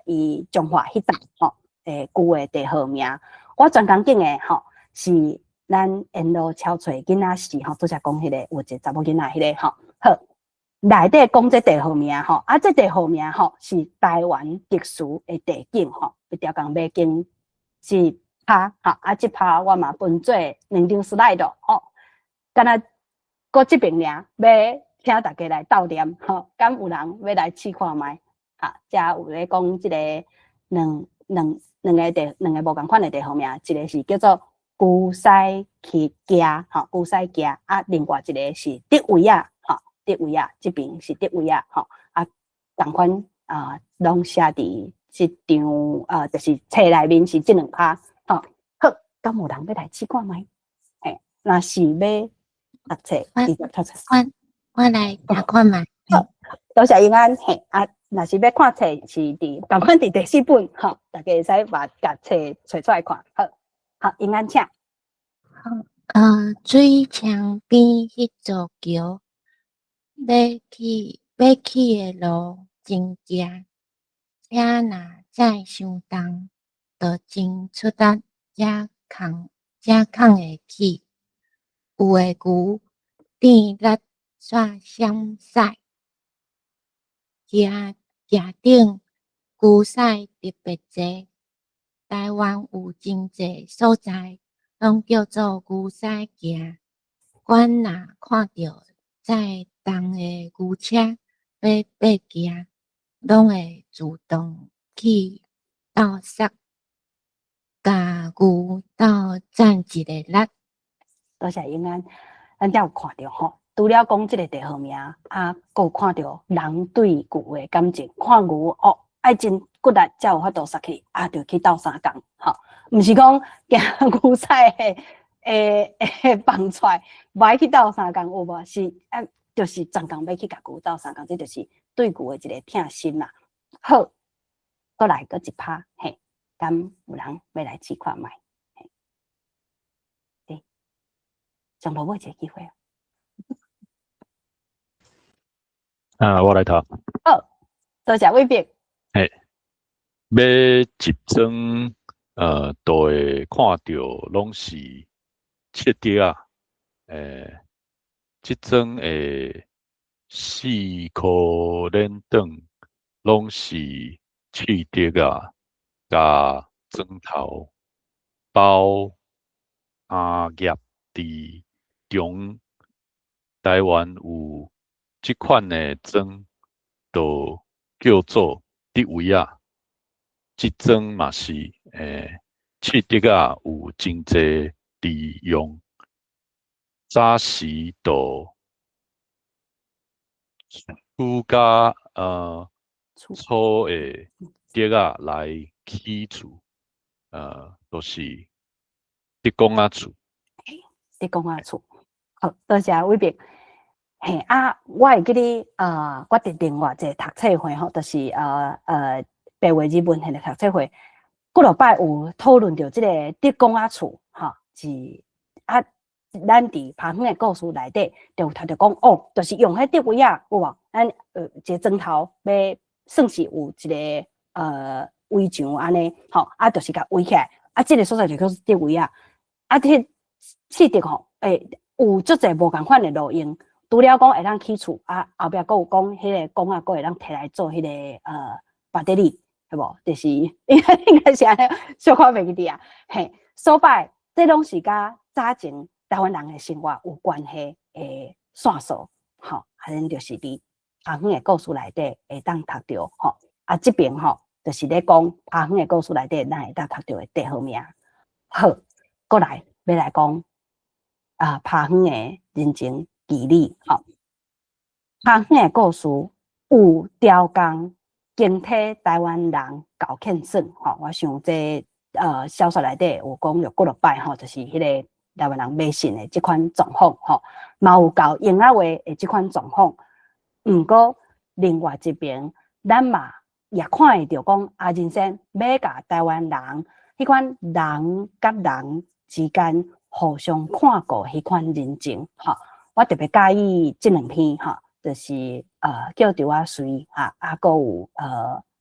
伊彰化彼搭吼舊的地號名。我專工揀的吼是咱沿路敲揣囡仔時吼，拄才講彼个有一个查某囡仔彼个吼，好，內底講這地號名吼，啊，這地號名吼是臺灣特殊的地景吼，一條共馬經是拍吼，啊，這拍我嘛分做兩張 slide 吼，敢若閣這邊爾，欲請大家來鬥念吼，敢有人欲來試看覓？哈，遮有咧講這个兩個無仝款的地號名，一个是叫做牛屎墘，吼，牛屎墘，啊，另外一个是竹圍仔，吼，竹圍仔，這邊是竹圍仔，吼，啊，仝款啊，攏寫佇這張啊，就是冊內面是這兩拍，吼，好，敢有人欲來試看覓？嘿，若是欲讀冊，直接讀冊。我來讀看覓。好，多謝英安，嘿，啊，若是欲看冊是佇仝款佇第四本，吼，大家會使把共冊揣出來看，好，好，英安請。好，水牆邊彼座橋，欲去的路真崎，車若載傷重，就真出力才扛會起。有的牛甜力煞閃屎，墘頂牛屎特別濟。臺灣有真濟所在，攏叫做牛屎墘。阮若看著載重的牛車欲爬墘，攏會自動去鬥捒，共牛鬥攢一个力。多謝英安，咱才有看著吼，除了講這个地號名，啊，閣有看著人對牛的感情，看牛哦，愛真骨力才有法度捒去，啊，就去鬥相共，吼，毋是講驚牛屎會放出來，無愛去鬥相共有無？是啊，就是專工欲去共牛鬥相共，這就是對牛的一个疼心啦。好，閣來閣一拍，嘿，敢有人欲來試看覓？嘿，對，上落尾一个機會。啊，我來讀。好，多謝偉碧。嘿，買一莊，都會看著攏是刺竹仔，這莊的四箍輾轉攏是刺竹仔，共磚頭包阿業佇中臺灣有這款的莊，就叫做竹圍仔。這莊嘛是刺竹仔有真濟利用，早時就取較粗的竹仔來起厝，就是竹公仔厝。竹公仔厝，好，多謝偉碧。嘿啊，我會記得啊，我佇另外一个讀冊會吼，就是白話日文彼个讀冊會，幾落擺有討論著這个竹公仔厝，吼，是啊，咱佇拍遠的故事內底就有讀著講，哦，就是用彼竹圍仔，有無？咱一个磚頭欲算是有一个圍牆按呢，吼，啊，就是共圍起來，啊，這个所在就叫做竹圍仔，啊，這刺竹吼，有足濟無仝款的路用。除了講會當起厝，啊，後壁閣有講彼个公仔，閣會當提來做彼个巴德里，對無？就是應該是按呢，小可袂記得啊。嘿，所擺這攏是佮早前臺灣人的生活有關係的線索，吼，啊，咱就是佇拍遠的故事內底會當讀著，吼，啊，啊，這爿吼，就是咧講拍遠的故事內底，咱會當讀著的綴號名。好，閣來欲來講啊，拍遠的人情義理吼。拍遠的故事有刁工經體台灣人厚欠耍吼，我想這小說內底有講著幾落擺吼，就是彼个台灣人迷信的這款狀況吼，嘛有教閒仔話的這款狀況。毋過另外一爿，咱嘛也看會著講阿仁先欲共台灣人彼款人佮人之間互相看顧彼款人情吼。我特別佮意這兩篇吼，就是叫稻仔穗哈，啊，閣有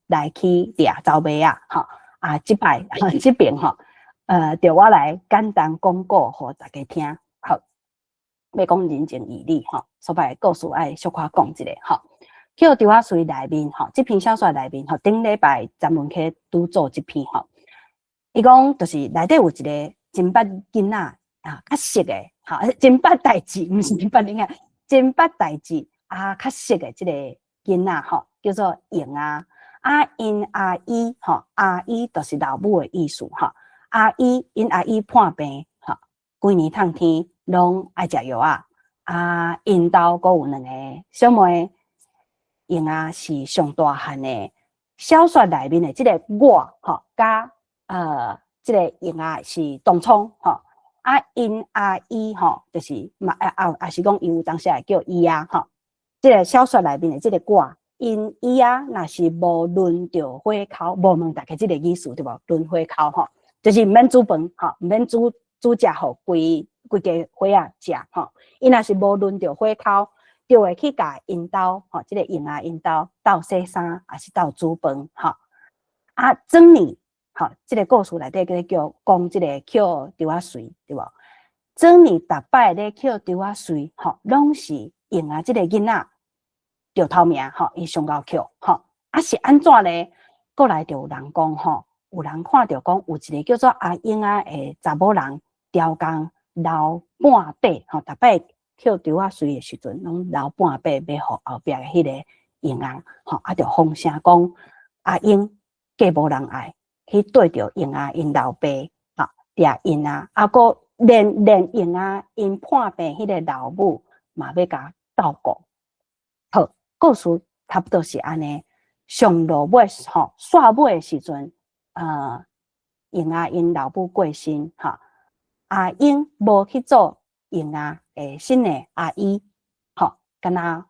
來去掠走馬仔吼，啊，這擺這爿吼，著我來簡單講過予大家聽。好，欲講人情義理吼，所擺故事愛小可講一下吼。叫稻仔穗內面吼，這篇小說內面吼，頂禮拜詹文溪拄做這篇吼，伊講就是內底有一个真捌囡仔啊，較熟的吼，真捌代誌，毋是真捌囡仔，真捌代誌。啊，較熟的這个囡仔吼，叫做榮仔。啊，𪜶阿姨吼，阿姨就是老母的意思吼。阿姨𪜶阿姨破病吼，規年冬天攏愛食藥仔。啊，𪜶兜閣有兩個小妹，榮仔是上大漢的。小說內面的這个我吼，佮這个榮仔是同窗吼。啊，𪜶阿姨吼，就是嘛啊啊，也是講伊有當時會叫姨仔吼。這个小說內面的這个我，𪜶姨仔若是無輪著火口，無問大家這个意思對無？輪火口吼，就是毋免煮飯吼，毋免煮煮食予規規家伙仔食吼。伊若是無輪著火口，就會去共𪜶兜吼，這个榮仔𪜶兜鬥洗衫，抑是鬥煮飯吼。啊，轉年吼，這个故事內底叫講這个抾稻仔穗對無？轉年逐擺咧抾稻仔穗吼，攏是榮仔這个囡仔著頭名吼，伊上𠢕抾吼，啊是按怎咧？閣來就有人講吼，有人看著講有一个叫做阿英仔的查某人，刁工留半塊吼，逐擺抾稻仔穗的時陣，攏留半塊欲予後壁的彼个榮仔吼，啊，就風聲講阿英嫁無人愛，去綴著榮仔𪜶老爸吼，掠𪜶仔，啊，閣連榮仔𪜶破病彼个老母嘛欲共鬥過。好，故事差不多是按呢。上落尾吼，煞尾的時陣，榮仔𪜶老母過身吼，阿英無去做榮仔的新的阿姨，吼，敢若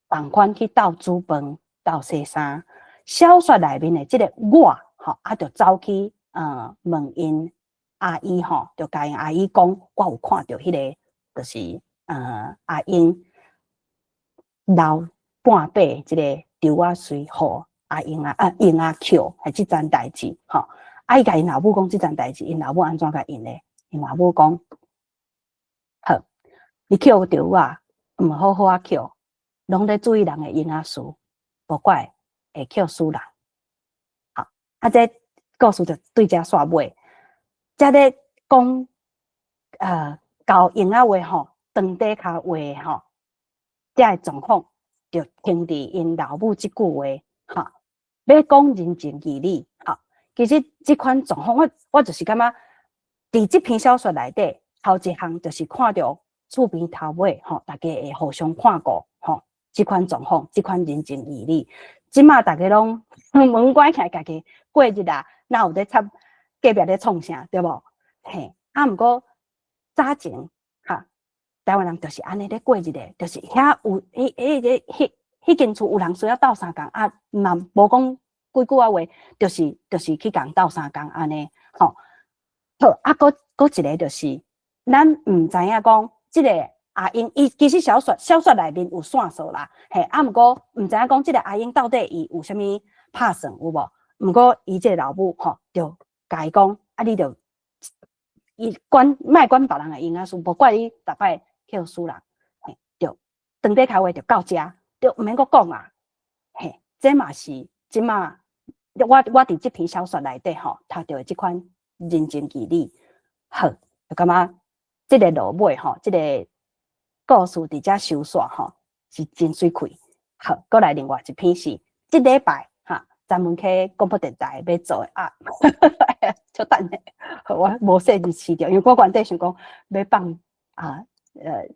仝款去鬥煮飯、鬥洗衫。小說內面的這个我，吼，啊，就走去問𪜶阿姨吼，就共𪜶阿姨講，我有看著彼个，就是阿英留半塊這个稻仔穗予阿英仔啊榮仔抾，係這樁代誌吼。啊，伊共𪜶老母講這樁代誌，𪜶老母按怎共𪜶咧？𪜶老母講，好，你抾稻仔，毋好好仔抾，攏咧注意人的嬰仔事，無怪會抾死人。好，啊，這故事就對這煞尾，這咧講教嬰仔話吼，長短跤話吼，這个狀況就停佇𪜶老母這句話，吼，欲講人情義理，吼，其實這款狀況，我就是感覺，佇這篇小說內底，頭一項就是看著厝邊頭尾吼，大家會互相看顧吼，這款狀況，這款人情義理，這馬大家攏門關起來，家己過日啊，哪有咧插隔壁咧創啥，對無？嘿，啊，毋過早前哈，台灣人就是按呢咧過日的，就是遐有彼彼个彼彼間厝有人需要鬥相共啊，嘛無講幾句仔話，就是去共鬥相共按呢，吼。好，啊，閣一个就是，咱毋知影講這个阿英，伊其實小說內面有線索啦，嘿，啊，毋過毋知影講這个阿英到底伊有啥物拍算有無？毋過伊這个老母吼，就共伊講，啊，你著伊管莫管別人的嬰仔事，無怪你逐擺抾死人，嘿，著長短跤話就到遮，就毋免閣講啊，嘿，這嘛是這馬我佇這篇小說內底吼，讀著的這款人情義理，好，就感覺這个落尾吼，這个故事佇遮收煞吼，是真媠氣。好，閣來另外一篇是這禮拜哈，專門去廣播電台欲做的啊，就等下，我無細膩試著，因為我原底想講欲放啊，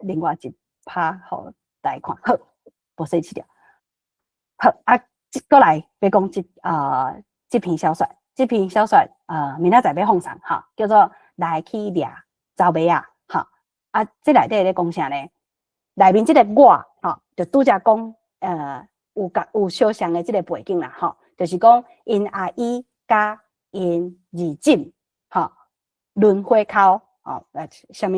另外一拍予大家看，好，無細試著。好啊，閣來欲講這篇小說，這篇小說明仔載欲放送吼，叫做來去掠走馬仔，吼啊，這內底咧講啥呢？內面這個我吼，就拄才講有佮有相像的這個背景啦，吼，就是講𪜶阿姨佮𪜶二姊吼輪火口吼，啥物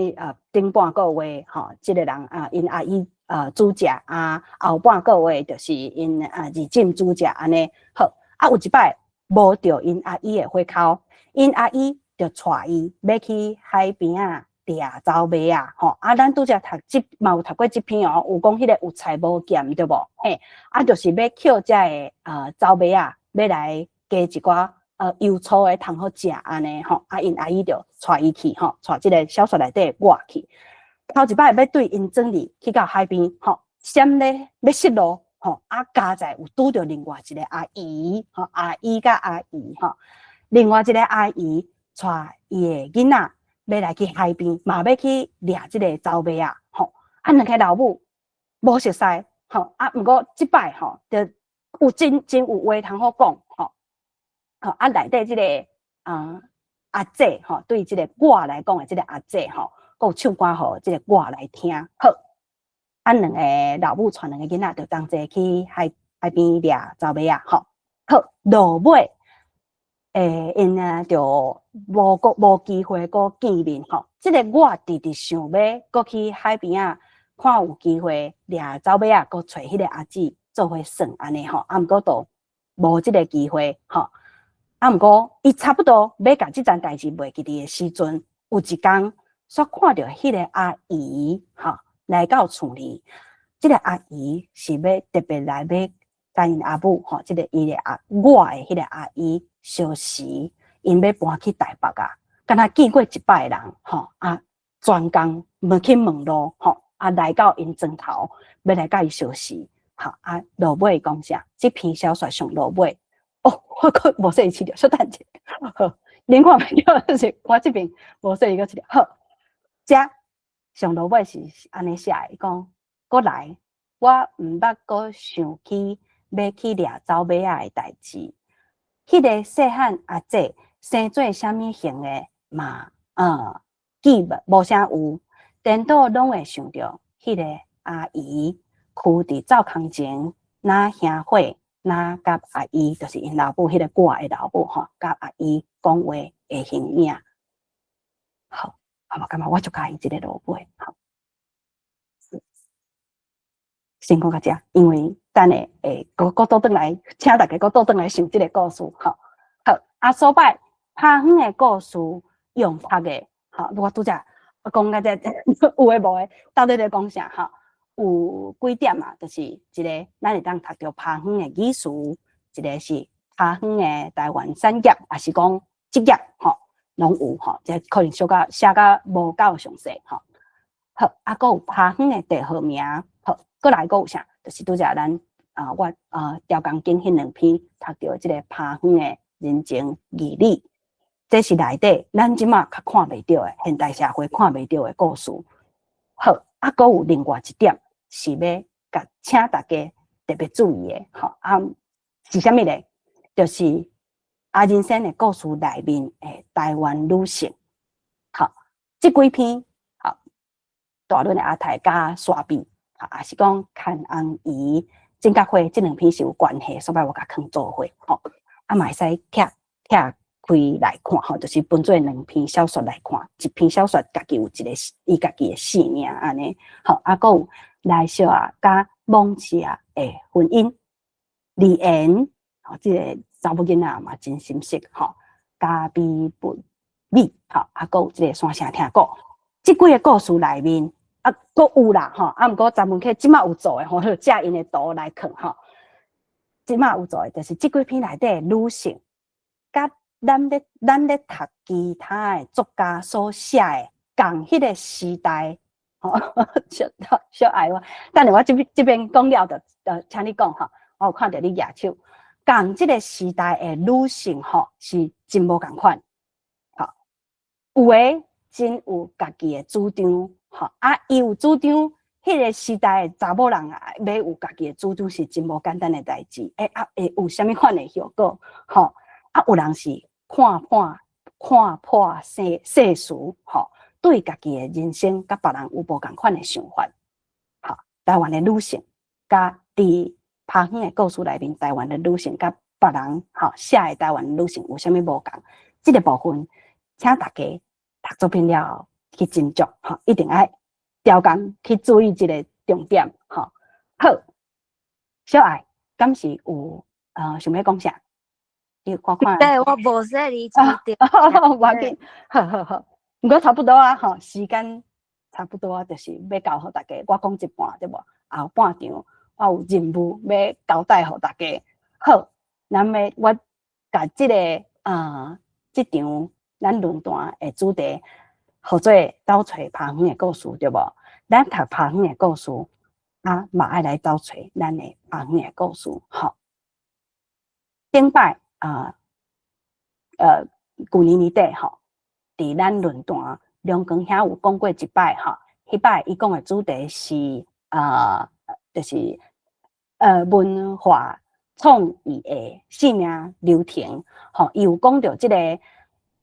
頂半個月吼，這個人啊𪜶阿姨煮食啊，後半個月就是𪜶二姊煮食按呢。好啊，有一擺無著𪜶阿姨的火口，𪜶阿姨就帶伊欲去海邊仔掠走馬仔吼。啊，咱拄才讀這嘛有讀過這篇哦，有講彼個有菜無鹹對無？嘿，啊，就是欲抾這个走馬仔，欲來加一寡油醋的通好食按呢吼。啊，𪜶阿姨就帶伊去吼，帶這個小說內底我去。頭一擺欲對𪜶轉去去到海邊吼，閃咧欲失路吼，啊，佳哉有拄著另外一個阿姨吼，阿姨佮阿姨吼，另外一個阿姨帶伊的囡仔欲來去海邊，嘛欲去掠這個走馬仔吼，啊，兩个老母無熟似吼，啊，毋過這擺吼，就有真真有話通好講吼，吼啊，內底這個阿姐吼，對這個我來講的這個阿姐吼，閣有唱歌予這個我來聽，好，啊，兩個老母帶兩个囡仔就同齊去海海邊掠走馬仔吼，好，落尾，𪜶啊就無閣無機會閣見面吼。這个我直直想欲閣去海邊仔看有機會掠走馬仔，閣揣彼个阿姊做伙耍按呢吼，啊，毋過都無這个機會吼。啊，毋過伊差不多欲共這層代誌袂記得的時陣，有一工煞看著彼个阿姨吼來到厝裡，這个阿姨是欲特別來欲共𪜶阿母吼，這个伊的阿我的彼个阿姨相識，𪜶欲搬去台北啊，敢若見過一擺人吼啊，專工無去問路吼啊，來到𪜶庄頭欲來共伊相識，吼啊，落尾講啥？這篇小說上落尾哦，我閣無細試著，小等者，好，恁看袂著是我這邊無細閣試著，好，這上落尾是按呢寫的，講閣來，我毋捌閣想起欲去掠走馬仔的代誌。彼个細漢阿姊生做啥物型的嘛，記無無啥有，顛倒攏會想著彼个阿姨囥佇灶囥前，若兄火，若佮阿姨，就是𪜶老母彼个我的老母吼，佮阿姨講話的形影。好，好，我感覺我足佮意這个落尾，好。先講到這，因為等下會閣閣倒轉來，請大家閣倒轉來想這个故事，吼。好，啊，所擺拍遠的故事用讀的，吼，我拄才講到這有的無的，到底咧講啥？吼，有幾點嘛？就是一个咱會當讀著拍遠的語詞，一个是拍遠的台灣產業，抑是講職業，吼，攏有吼，這可能小可寫甲無夠詳細，吼。好，啊，閣有拍遠的地號名，好，閣來閣有啥？就是拄才咱啊，我啊調鋼筋彼兩篇讀著這个拍遠的人情義理，這是內底咱這馬較看袂著的，現代社會看袂著的故事。好，啊，閣有另外一點是欲共請大家特別注意的，吼啊，是啥物咧？就是阿人生的故事內面的台灣女性，好，這幾篇好，大崙的阿太佮沙比，抑是講牽紅姨、種角花這兩篇是有關係，所以我共囥做伙，吼，啊嘛會使拆拆開來看，吼，就是分做兩篇小說來看，一篇小說家己有一個伊家己的姓名按呢，好，啊，閣有來小仔佮罔市仔的婚姻，李妍，吼，這个查某囡仔嘛真心色，吼，咖啡不美，吼，啊，閣有這个山城聽鼓，這幾个故事內面。啊，閣有啦，吼，啊，毋過專門去這馬有做的吼，借𪜶的圖來看吼。這馬有做的，就是這幾篇內底的女性，佮咱咧讀其他的作家所寫的仝彼个時代，吼，小小愛我。等下我這邊這邊講了，就請你講吼，我有看著你舉手，仝這个時代的女性吼是真無仝款，吼，有的真有家己的主張，吼啊，伊有主張，彼个時代的查某人啊，欲有家己的主張是真無簡單的代誌，欸啊會有啥物款的後果？吼啊，有人是看破世事，吼，對家己的人生佮別人有無仝款的想法，吼，台灣的女性佮佇拍遠的故事內面，台灣的女性佮別人吼寫的台灣女性有啥物無仝？這个部分，請大家讀作品了後去斟酌，吼，一定愛調工去注意這个重點，吼。好，小愛，敢是有想欲講啥？你看看。對，我無說你知道。無要緊，好好好，毋過差不多啊，吼，時間差不多啊，就是欲交予大家，我講一半對無？後半場我有任務欲交代予大家。好，咱欲我共這个這場咱論壇的主題，號做鬥揣拍遠的故事，對無？咱讀拍遠的故事，啊，嘛愛來鬥揣咱的拍遠的故事，吼。頂擺啊，舊年年底吼，佇咱論壇梁光兄有講過一擺吼，彼擺伊講的主題是就是文化創意的生命流程，吼，伊有講著這个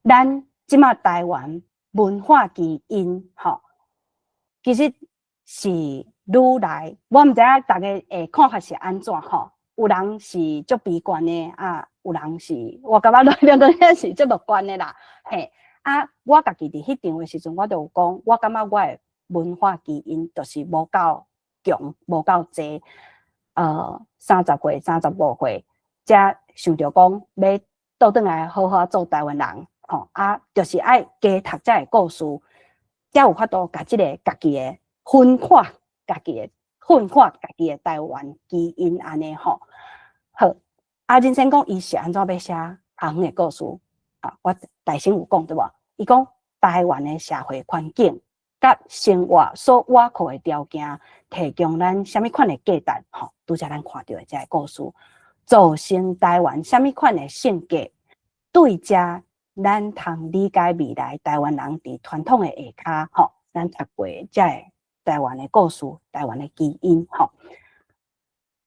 咱這馬台灣文化基因，吼，其實是愈來，我毋知影大家的看法是按怎吼，有人是足悲觀的啊，有人是我感覺兩個人是足樂觀的啦，嘿，啊，我家己佇彼場的時陣，我就有講，我感覺我的文化基因就是無夠強，無夠濟，30歲、35歲，才想著講欲倒轉來好好做台灣人，吼，啊，就是愛加讀這个故事，才有法度共這个家己的分化，家己的分化，家己的台灣基因按呢吼。好，啊，人生講伊是按怎欲寫拍遠的故事，啊，我大聲有講對無？伊講台灣的社會環境佮生活所倚靠的條件，提供咱啥物款的價值？吼，拄才咱看著的這个故事，造成台灣啥物款的性格？對這咱通理解未來台灣人佇傳統的下跤，吼，咱讀過這个台灣的故事，台灣的基因，吼，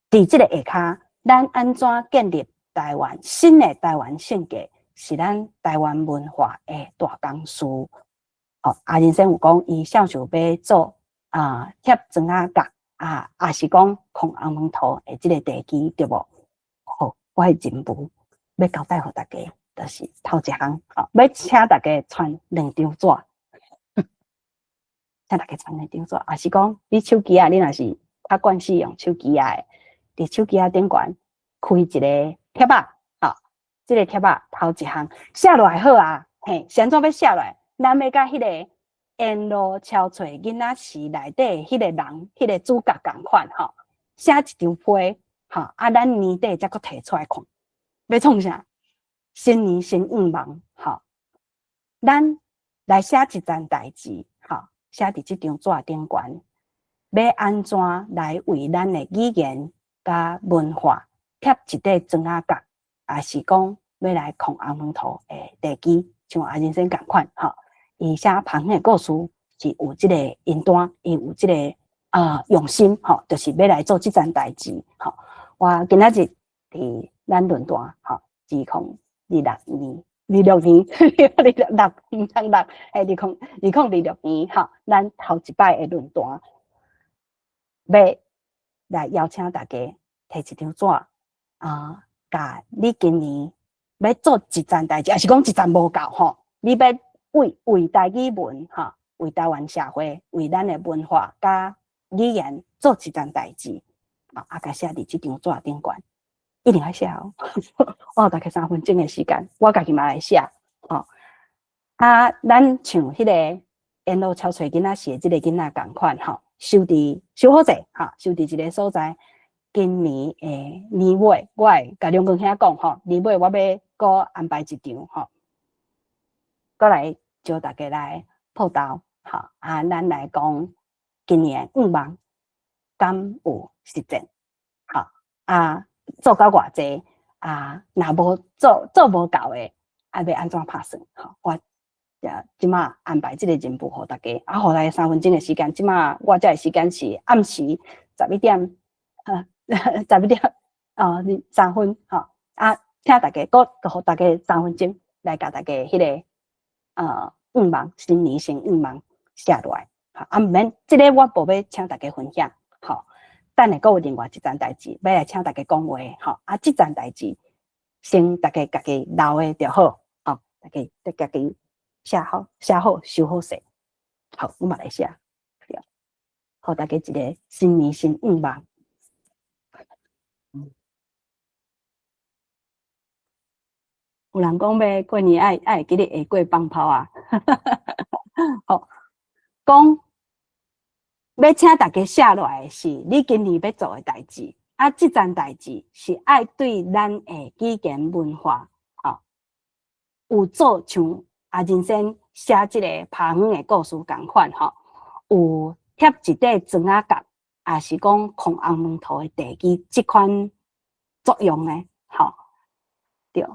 佇這个下跤，咱按怎建立台灣新的台灣性格，是咱台灣文化的大工事。哦，啊，人生有講，伊想想欲做啊貼磚仔角啊，抑是講紘紅毛塗的這个地基，對無？好，我的任務欲交代予大家，就是頭一項，吼，欲請大家傳兩張紙，請大家傳兩張紙，抑是講你手機啊，你若是較慣使用手機仔的，佇手機仔頂懸開一个貼仔，吼，這个貼仔頭一項寫落來好啊，嘿，是按怎欲寫落來？咱欲佮彼个沿路敲揣囡仔時內底彼个人，彼个主角仝款吼，寫一張批，吼，啊，咱年底才閣提出來看，欲創啥？新年新願望，吼，咱來寫一件代誌，吼，寫佇這張紙頂懸，欲按怎來為咱的語言佮文化貼一塊磚仔角，抑是講欲來紘紅毛塗的地基，像阿人生仝款，吼。伊寫拍遠的故事是有這个承擔，伊有這个用心，吼，就是欲來做這件代誌，吼。我今仔日佇咱論壇，吼，2026年、26年、26，毋通六，嘿，2026年，吼，咱頭一擺的論壇，欲來邀請大家提一張紙，啊，共你今年欲做一件代誌，抑是講一件無夠，吼，你欲為台語文，吼，為台灣社會，為咱的文化佮語言做一件代誌，啊，共寫佇這張紙頂懸，一定愛寫哦。我有大概3分鐘的時間，我家己嘛來寫，吼。啊，咱像彼个沿路敲揣囡仔時的這个囡仔仝款，吼，收佇收好勢，吼，收佇一个所在。今年的年尾，我會共梁光兄講，吼，年尾我欲閣安排一場，吼，閣來招大家來報到，吼，啊，咱來講今年的願望敢有實踐，吼，啊，做到偌濟，啊，若無做做無夠的，啊，欲按怎拍算？吼，我也這馬安排這個任務予大家，啊，予大家3分鐘的時間。這馬我這的時間是暗時11點，啊，11點3分，吼，啊，請大家，閣予大家三分鐘來共大家彼個願望，新年新願望寫落來。啊，毋免，這个我無欲請大家分享，吼。等下閣有另外一層代誌，欲來請大家講話，吼。啊，這層代誌先大家家己留的就好，吼，大家家己寫好、寫好、收好勢。好，我嘛來寫，對，予大家一个新年新願望。有人講欲過年愛會記得下過放炮啊，好，講欲請大家寫落來的是你今年欲做的代誌，啊，這層代誌是愛對咱的語言文化，吼，有做像阿人生寫這个拍遠的故事仝款，吼，有貼一塊磚仔角，抑是講紘紅門塗的地基這款作用呢，吼，對。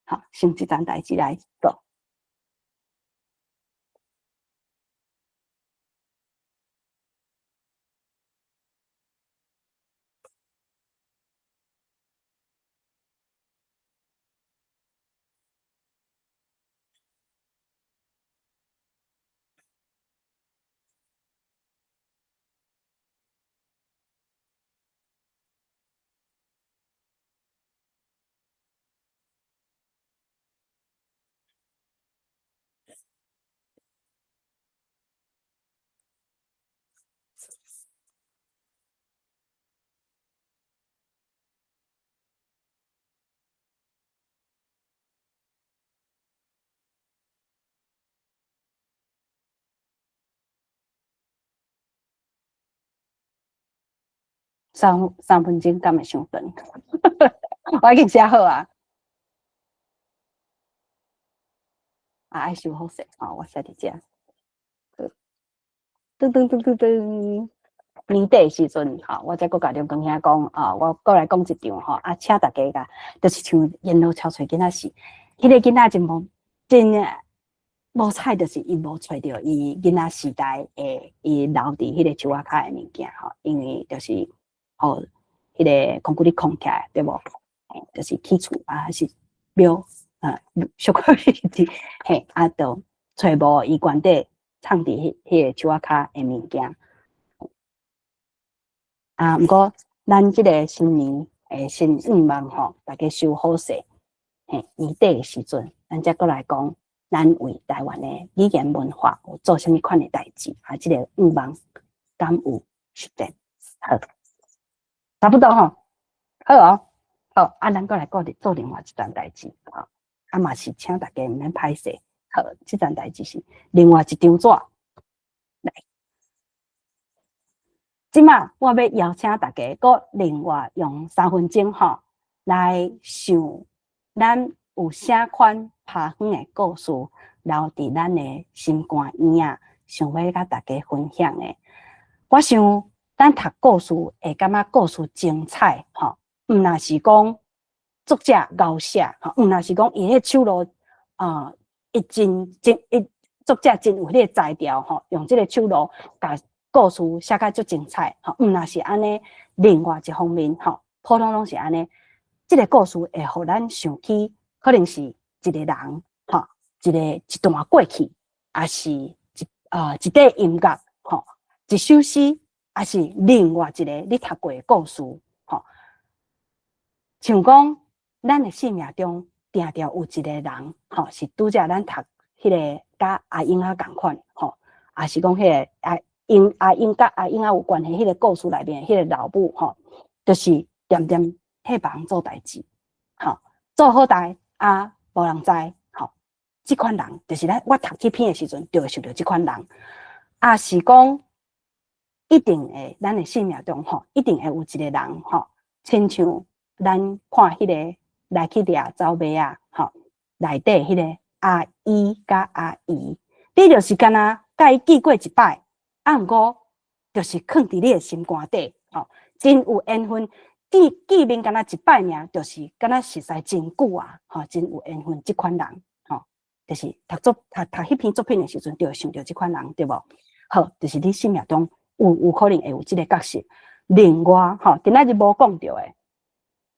好，先這層代誌來做。三分鐘敢會傷長？我已經寫好啊。啊，愛收好勢，吼，我寫佇遮。噔噔噔噔噔，年底的時陣，吼，我才閣共劉光兄講，啊，我閣來講一場，吼，啊，請大家共，就是像緣路憔悴囡仔時，彼个囡仔真無真無彩，就是伊無揣著伊囡仔時代的伊留佇彼个樹仔跤的物件，吼，因為就是予彼个空谷裡空起來，對無？就是起厝啊，還是廟啊，小可嘿，啊，就揣無伊原底藏佇彼个樹仔跤的物件。啊，毋過咱這个新年的新願望吼，大家收好勢，嘿，年底的時陣，咱才閣來講，咱為台灣的語言文化有做啥物款的代誌啊？這个願望敢有實現？好，差不多吼，好哦，好，啊，咱閣來講做另外一層代誌，吼，啊嘛是請大家毋免歹勢，好，這層代誌是另外一張紙。來，這馬我欲邀請大家，閣另外用三分鐘吼來想，咱有啥款拍遠的故事留佇咱的心肝耳仔，想欲共大家分享的。我想，咱讀故事會感覺故事精彩吼，毋若是講作者𠢕寫吼，毋若是講伊彼手路啊，伊真真伊作者真有彼个才調吼，用這个手路共故事寫甲足精彩吼，毋若是按呢，另外一方面吼，普通攏是按呢，這个故事會予咱想起，可能是一个人吼，一段過去，抑是一塊音樂吼，一首詩，抑是另外一个你讀過的故事吼。像講，咱的生命中定定有一個人吼，是拄才咱讀彼个佮阿英仔仝款吼，抑是講彼个阿英阿英佮阿英仔有關係彼个故事內面彼个老母吼，就是恬恬替別人做代誌，吼，做好代啊，無人知，吼，這款人就是咱我讀這篇的時陣，就會想著這款人，抑是講一定會，咱的生命中吼，一定會有一個人吼，親像咱看彼个來去掠走馬仔吼，內底彼个阿姨佮阿姨，你就是敢若共伊見過一擺，啊，毋過就是囥佇你的心肝底，吼，真有緣分，見面敢若一擺爾，就是敢若熟似真久啊，吼，真有緣分這款人，吼，就是讀彼篇作品的時陣，就會想著這款人，對無？好，就是你生命中有可能會有這個角色。另外，吼，今仔日無講著的，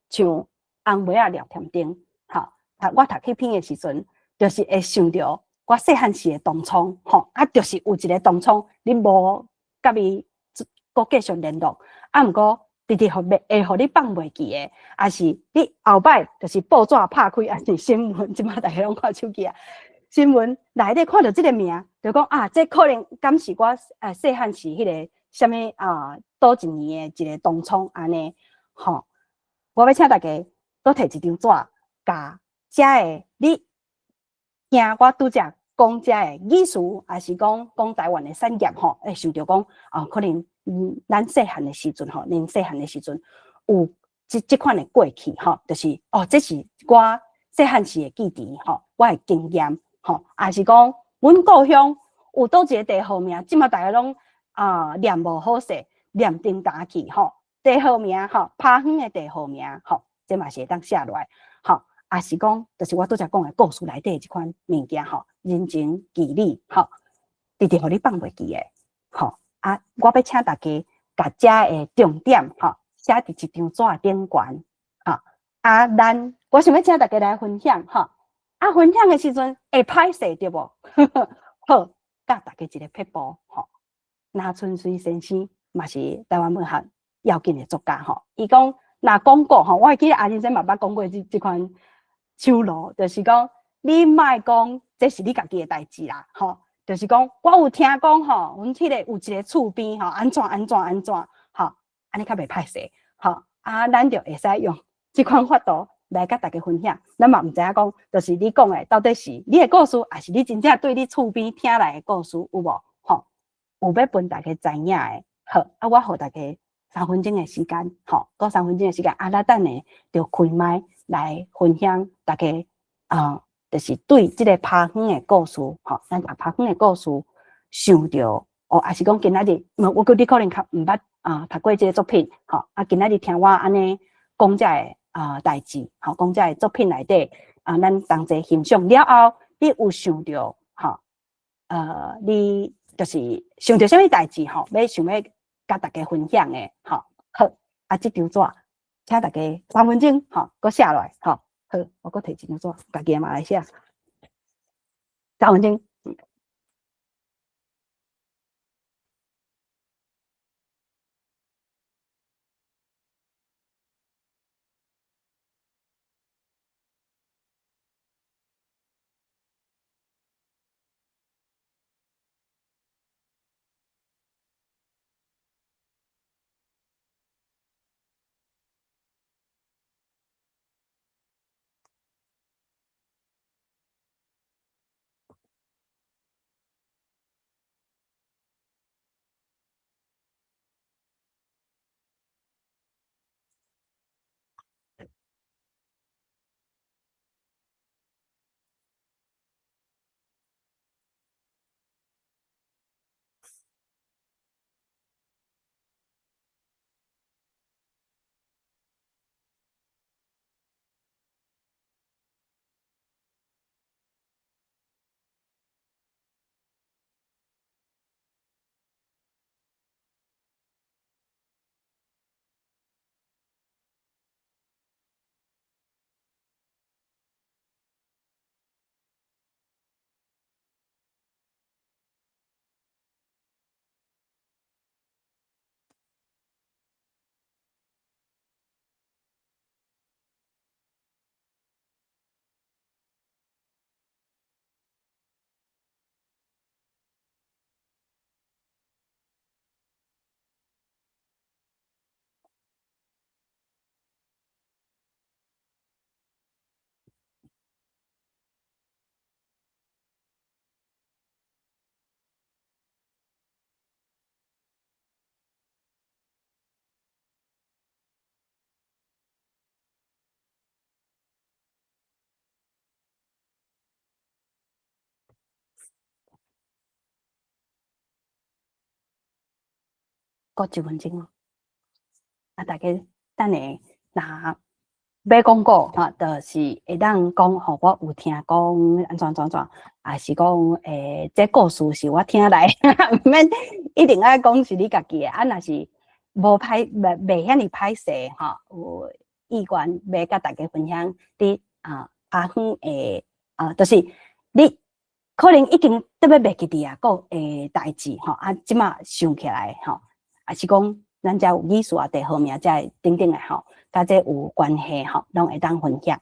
像紅梅仔廖添丁，吼，我讀彼篇的時陣，就是會想著我細漢時的同窗，吼，啊，就是有一個同窗，你無佮伊閣繼續聯絡，啊，毋過直直予袂會予你放袂記的，抑是你後擺就是報紙拍開，抑是新聞，這擺大家攏看手機啊。新聞內底看著這個名，就講啊，這可能敢是我細漢時彼個啥物啊，佗一年的一個同窗按呢，吼。我欲請大家閣提一張紙，共遮的你聽我拄才講遮的意思，抑是講講台灣的產業吼，會想著講啊，可能。咱細漢的時陣吼，恁細漢的時陣有這款的過去吼，就是哦，這是我細漢時的記憶吼，我的經驗吼，抑是講阮故鄉有佗一個地號名，這馬大家攏啊念無好勢，念叮當去吼，地號名吼，拍遠的地號名吼，這嘛是會當寫落來吼，抑是講就是我拄才講的故事內底這款物件吼，人情義理吼，直直予你放袂記的吼。啊！我欲請大家共遮的重點吼寫佇一張紙頂懸吼。啊，咱我想欲請大家來分享吼。啊，分享的時陣會歹勢對無？好，教大家一个撇步吼。林春水先生嘛是台灣文學要緊的作家吼。伊講若講過吼，我會記得阿先生嘛捌講過這款手路，就是講你莫講這是你家己的代誌啦吼。就是講，我有聽講吼，阮彼個有一個厝邊吼，按怎按怎按怎吼，按呢較袂歹勢吼。啊，咱就會使用這款法度來佮大家分享。咱嘛毋知影講，就是你講的到底是你的故事，抑是你真正對你厝邊聽來的故事有無？吼，有欲分大家知影的。好，啊，我予大家三分鐘的時間，吼，閣三分鐘的時間，啊，咱等下就開麥來分享大家啊。就是對這个拍遠的故事，吼，咱讀拍遠的故事，想著哦，抑是講今仔日，我閣你可能較毋捌啊讀過這个作品，吼，啊，今仔日聽我按呢講這个啊代誌，吼，講這个作品內底啊，咱同齊欣賞了後，你有想著吼，你就是想著啥物代誌，吼，欲想欲佮大家分享的，吼，好，啊，這張紙，請大家三分鐘，吼，閣寫落來，吼。好，我閣提一張紙，家己嘛來寫。三分鐘。閣一分鐘哦，啊，大家等下若欲講過吼，就是會當講吼，我有聽講按怎怎怎，抑是講這故事是我聽來，毋免一定愛講是你家己的，啊，若是無歹袂袂遐爾歹勢吼，有意願欲佮大家分享，佇啊阿遠的啊，就是你可能已經特別袂記得啊，個代誌吼，啊，這馬想起來吼，抑是講咱遮有意思啊，地號名遮等等的吼，佮這有關係吼，攏會當分享。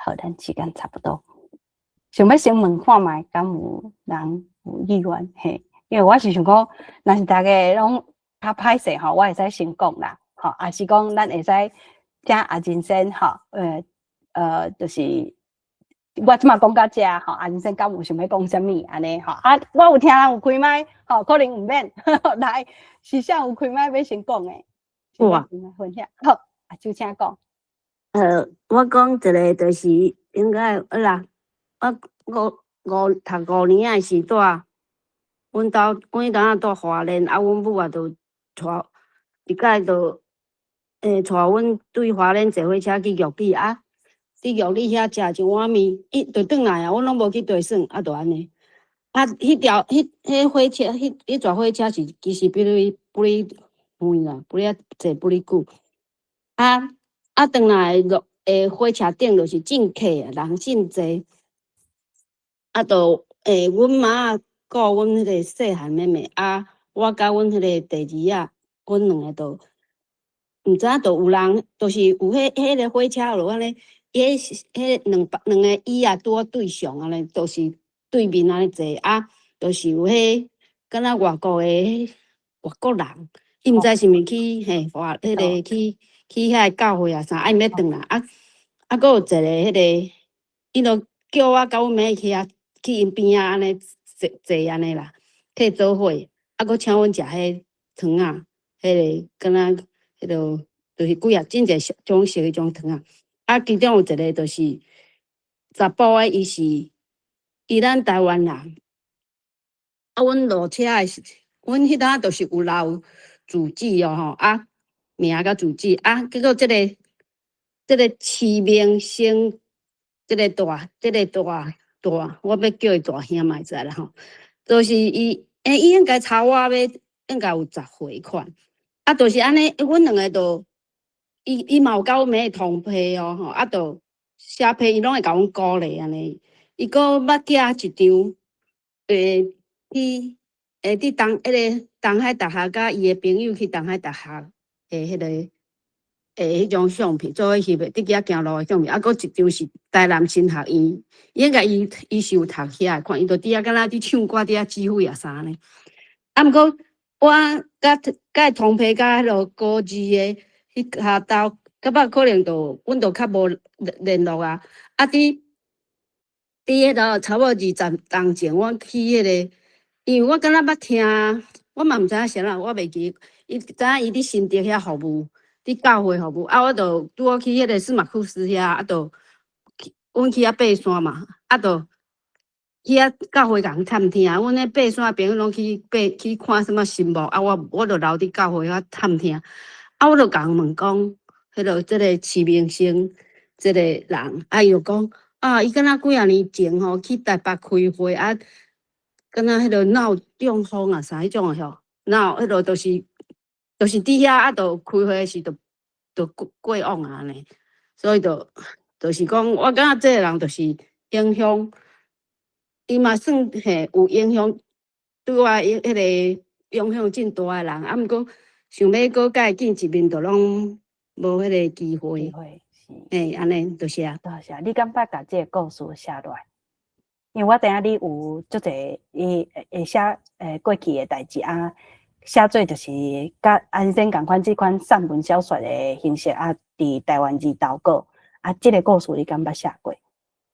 好，咱時間差不多，想欲先問看覓，敢有人有意願？嘿，因為我是想講，若是大家攏較歹勢吼，我會使先講啦，吼，抑是講咱會使請阿金先吼，就是我這馬講到遮吼，阿金先敢有想欲講啥物按呢吼？啊，我有聽人有開麥，吼，可能毋免來，是啥有開麥欲先講的？有啊，分享好，阿周請講。我講一個就是應該啦，我五五讀五年仔時蹛，阮兜阮彼陣仔蹛花蓮，啊，阮母啊就帶一擺就帶阮對花蓮坐火車去玉里啊，佇玉里遐食一碗麵，伊就轉來啊，阮攏無去綴耍，啊，就按呢。啊，彼條彼彼火車，彼彼逝火車是其實比你比你遠啦，比你坐比你久。啊。啊，轉來落火車頂就是真客啊，人真濟。啊，就阮媽仔顧阮彼個細漢妹妹，啊，我佮阮彼個弟兒仔，阮兩个就毋知影，就有人，就是有彼彼个火車就按呢，彼彼兩兩个椅仔拄好對上按呢，就是對面按呢坐，啊，就是有彼敢若外國的外國人，伊毋知是毋是去嘿華彼个去。去遐個教會啊啥，啊伊欲轉來，啊啊，閣有一個彼個，伊就叫我佮阮妹去遐，去𪜶邊仔按呢坐坐按呢啦，替做伙，啊，閣請阮食彼糖仔，彼個敢若彼落就是幾仔真濟種色彼種糖仔，啊，其中有一個就是查埔的，伊是伊咱台灣人，啊，阮落車的時，阮彼當就是有留住址哦吼，啊。名佮住址啊，結果這個徐明星，這個大，我欲叫伊大兄嘛會使啦吼。就是伊，伊應該差我欲應該有10歲款，啊，就是按呢，阮兩个就，伊伊嘛有佮阮妹同批哦吼，啊，就寫批伊攏會共阮鼓勵按呢。伊閣捌寄一張，去，佇東彼个東海大學佮伊的朋友去東海大學。的彼个，彼種相片，做伙翕的，佇遐行路的相片，啊，閣一張是台南神學院，應該伊伊是有讀遐的，看伊就佇遐敢若佇唱歌，佇遐指揮啊啥呢。啊，毋過我佮佮伊同批佮彼落高二的彼下晝，感覺可能就阮就較無聯絡啊。啊，佇佇彼落差不多20冬前，我去彼个，因為我敢若捌聽，我嘛毋知影啥人，我袂記。伊知影伊佇新竹遐服務，佇教會服務，啊，我就拄好去彼個司馬庫斯遐，啊，就去，阮去遐爬山嘛，啊，就去遐教會共探聽，阮彼爬山的朋友攏去爬去看啥物神木，啊，我我就留佇教會遐探聽，啊，我就共問講，彼个這个徐明星這个人，啊，伊就講，啊，伊敢若幾仔年前吼去台北開會，啊，敢若彼个腦中風啊啥彼種的吼，腦彼个就是。就是佇遐啊，就開會時就就過過往啊按呢，所以就就是講，我感覺這个人就是影響，伊嘛算嘿有影響，對我彼個影響真大的人。啊，毋過想欲閣共伊見一面，都攏無彼个機會。機會是。嘿，按呢，多謝。多謝。你敢捌共這个故事寫落來？因為我知影你有足濟伊會寫過去的代誌啊，寫做就是佮阿珍仝款這款散文小說的形式啊，佇台灣字投稿啊，這个故事你敢捌寫過？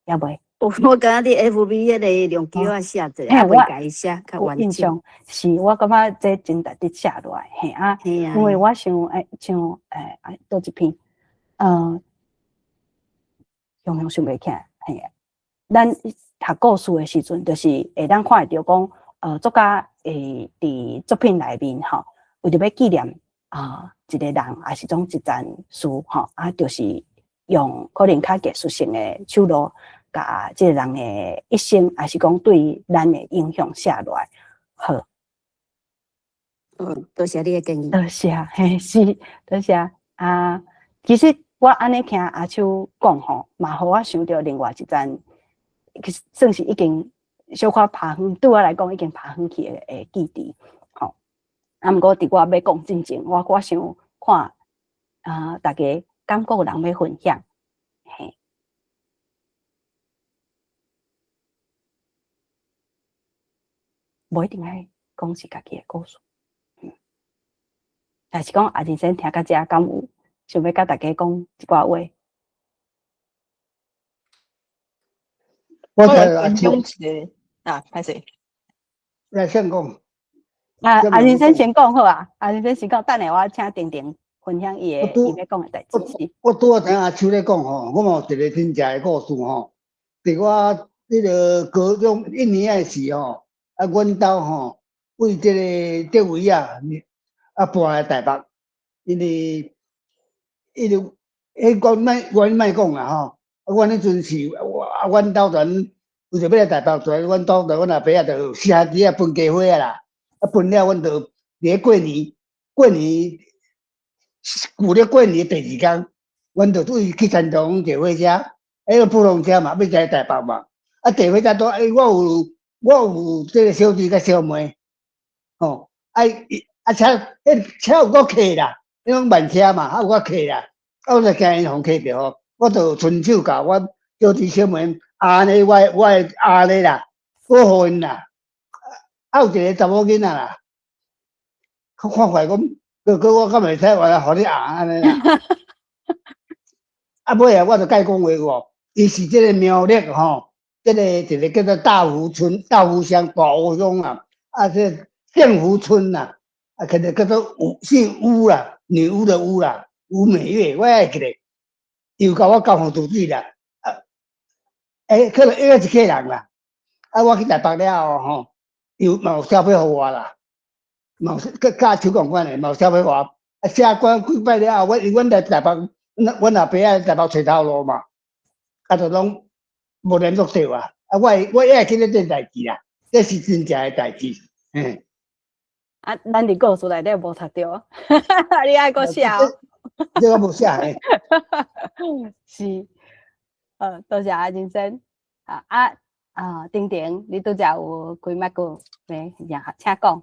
猶未？我敢若佇 FB 彼个梁橋仔寫者，啊，未共伊寫較完整。印象是我感覺這真值得寫落來，嘿啊，因為我想像啊，佗一篇，雄雄想袂起來，嘿啊，咱讀故事的時陣，就是會當看會著講，作家會佇作品內面吼，為著欲紀念啊一个人，抑是講一件事吼，啊，就是用可能較藝術性的手路，共這个人的一生，抑是講對咱的影響寫落來。好，多謝你的建議。多謝，嘿，是，多謝啊。其實我按呢聽阿秋講吼，嘛予我想著另外一層，其實算是已經小可拍遠，對我來講已經拍遠去的記憶。吼，啊，毋過佇我欲講進前，我想看啊，大家敢閣有人欲分享，嘿。無一定愛講是家己的故事，但是講阿仁先聽到這，敢有想欲佮大家講一寡話？我來分享一个啊，歹勢。來先講。啊，阿仁先先講好啊，阿仁先先講，等下我請婷婷分享伊的伊欲講的代誌。我拄仔聽阿秋咧講吼，我嘛有一个真正的故事吼。佇我彼个高中一年仔時吼，啊，阮兜吼為這个德位啊，啊搬來台北，因為伊就彼講莫，阮莫講啦吼。啊，阮彼陣是，啊，阮兜陣為著欲來台北住，阮兜就阮阿爸啊，就四兄弟啊分家伙啊啦。啊，分了，阮就佇咧過年，過年舊曆過年第二工，阮就對去田中坐火車，彼個普通車嘛，欲來台北嘛。啊，坐火車拄，欸，我有這个小弟佮小妹，吼，啊啊車，彼車有夠客啦，彼種慢車嘛，啊有夠客啦，啊我就驚𪜶予客著吼，我就伸手共阮小弟小妹按咧，我的按咧啦，保護𪜶啦。啊有一个查某囡仔啦，看看講，哥哥我敢會使話予你按按呢啦？啊尾啊，我就共伊講話喎，伊是這个苗栗吼，這个一个叫做大湖村、大湖鄉、大湖鄉啊，啊這幸福村啦，啊，可能叫做吳姓巫啦，女巫的巫啦，吳美月，我會記得，伊有共我交換住址啦，啊，欸，可能應該是客人啦，啊，我去台北了後吼，伊有嘛有寫批予我啦，嘛有佮佮阿秋仝款的，嘛有寫批予我，啊，寫過幾擺了後，阮來台北，阮阿爸仔台北揣頭路嘛，啊，就攏無聯絡著啊，啊，我也會記得這代誌啦，這是真正的代誌，嘿。啊，咱佇故事內底無讀著，你愛閣寫哦。這個無寫嘿。是，多謝阿金生。啊啊啊，婷婷，你拄才有開麥閣欲，請講。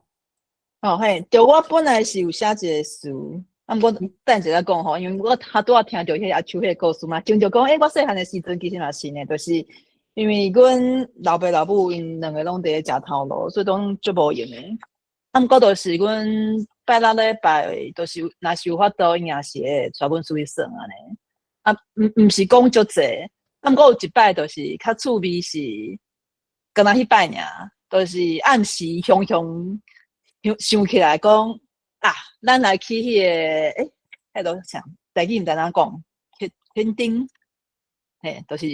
哦嘿，對，我本來是有寫一个詞，啊，毋過等一下再講吼，因為我較拄仔聽著彼個阿秋彼個故事嘛，想著講，欸，我細漢的時陣其實嘛是呢，就是因為阮老爸老母𪜶兩个攏佇咧食頭路，所以攏足無閒的。啊，毋過就是阮拜六禮拜，就是若是有法度，𪜶也是會帶阮出去耍按呢。啊，毋是講足濟，啊，毋過有一擺就是較趣味是，敢若彼擺爾，就是暗時雄雄想想起來講啊，咱來去彼個，欸，彼个啥，台語毋知按怎講，墾丁，嘿，就是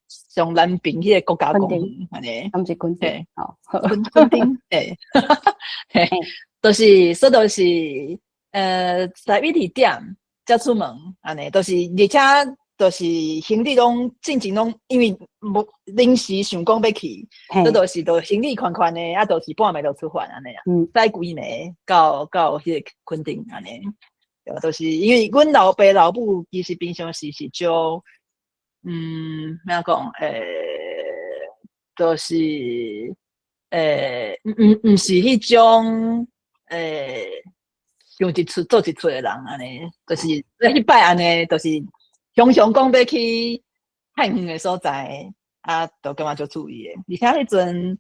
上南邊彼个國家公園，按呢，毋是墾丁，好，墾丁，嘿，嘿，就是，說就是，11點才出門，按呢，就是而且就是行李攏進前攏因為無臨時想講欲去，這就是都行李寬寬的，啊，就是半暝就出發按呢啊，載規暝到彼个墾丁按呢，對，就是因為阮老爸老母其實平常時是足，按怎講，就是，毋是彼種，想一出做一出的人按呢，就是彼擺按呢，就是雄雄講欲去較遠的所在，啊，就感覺足注意的。而且彼陣，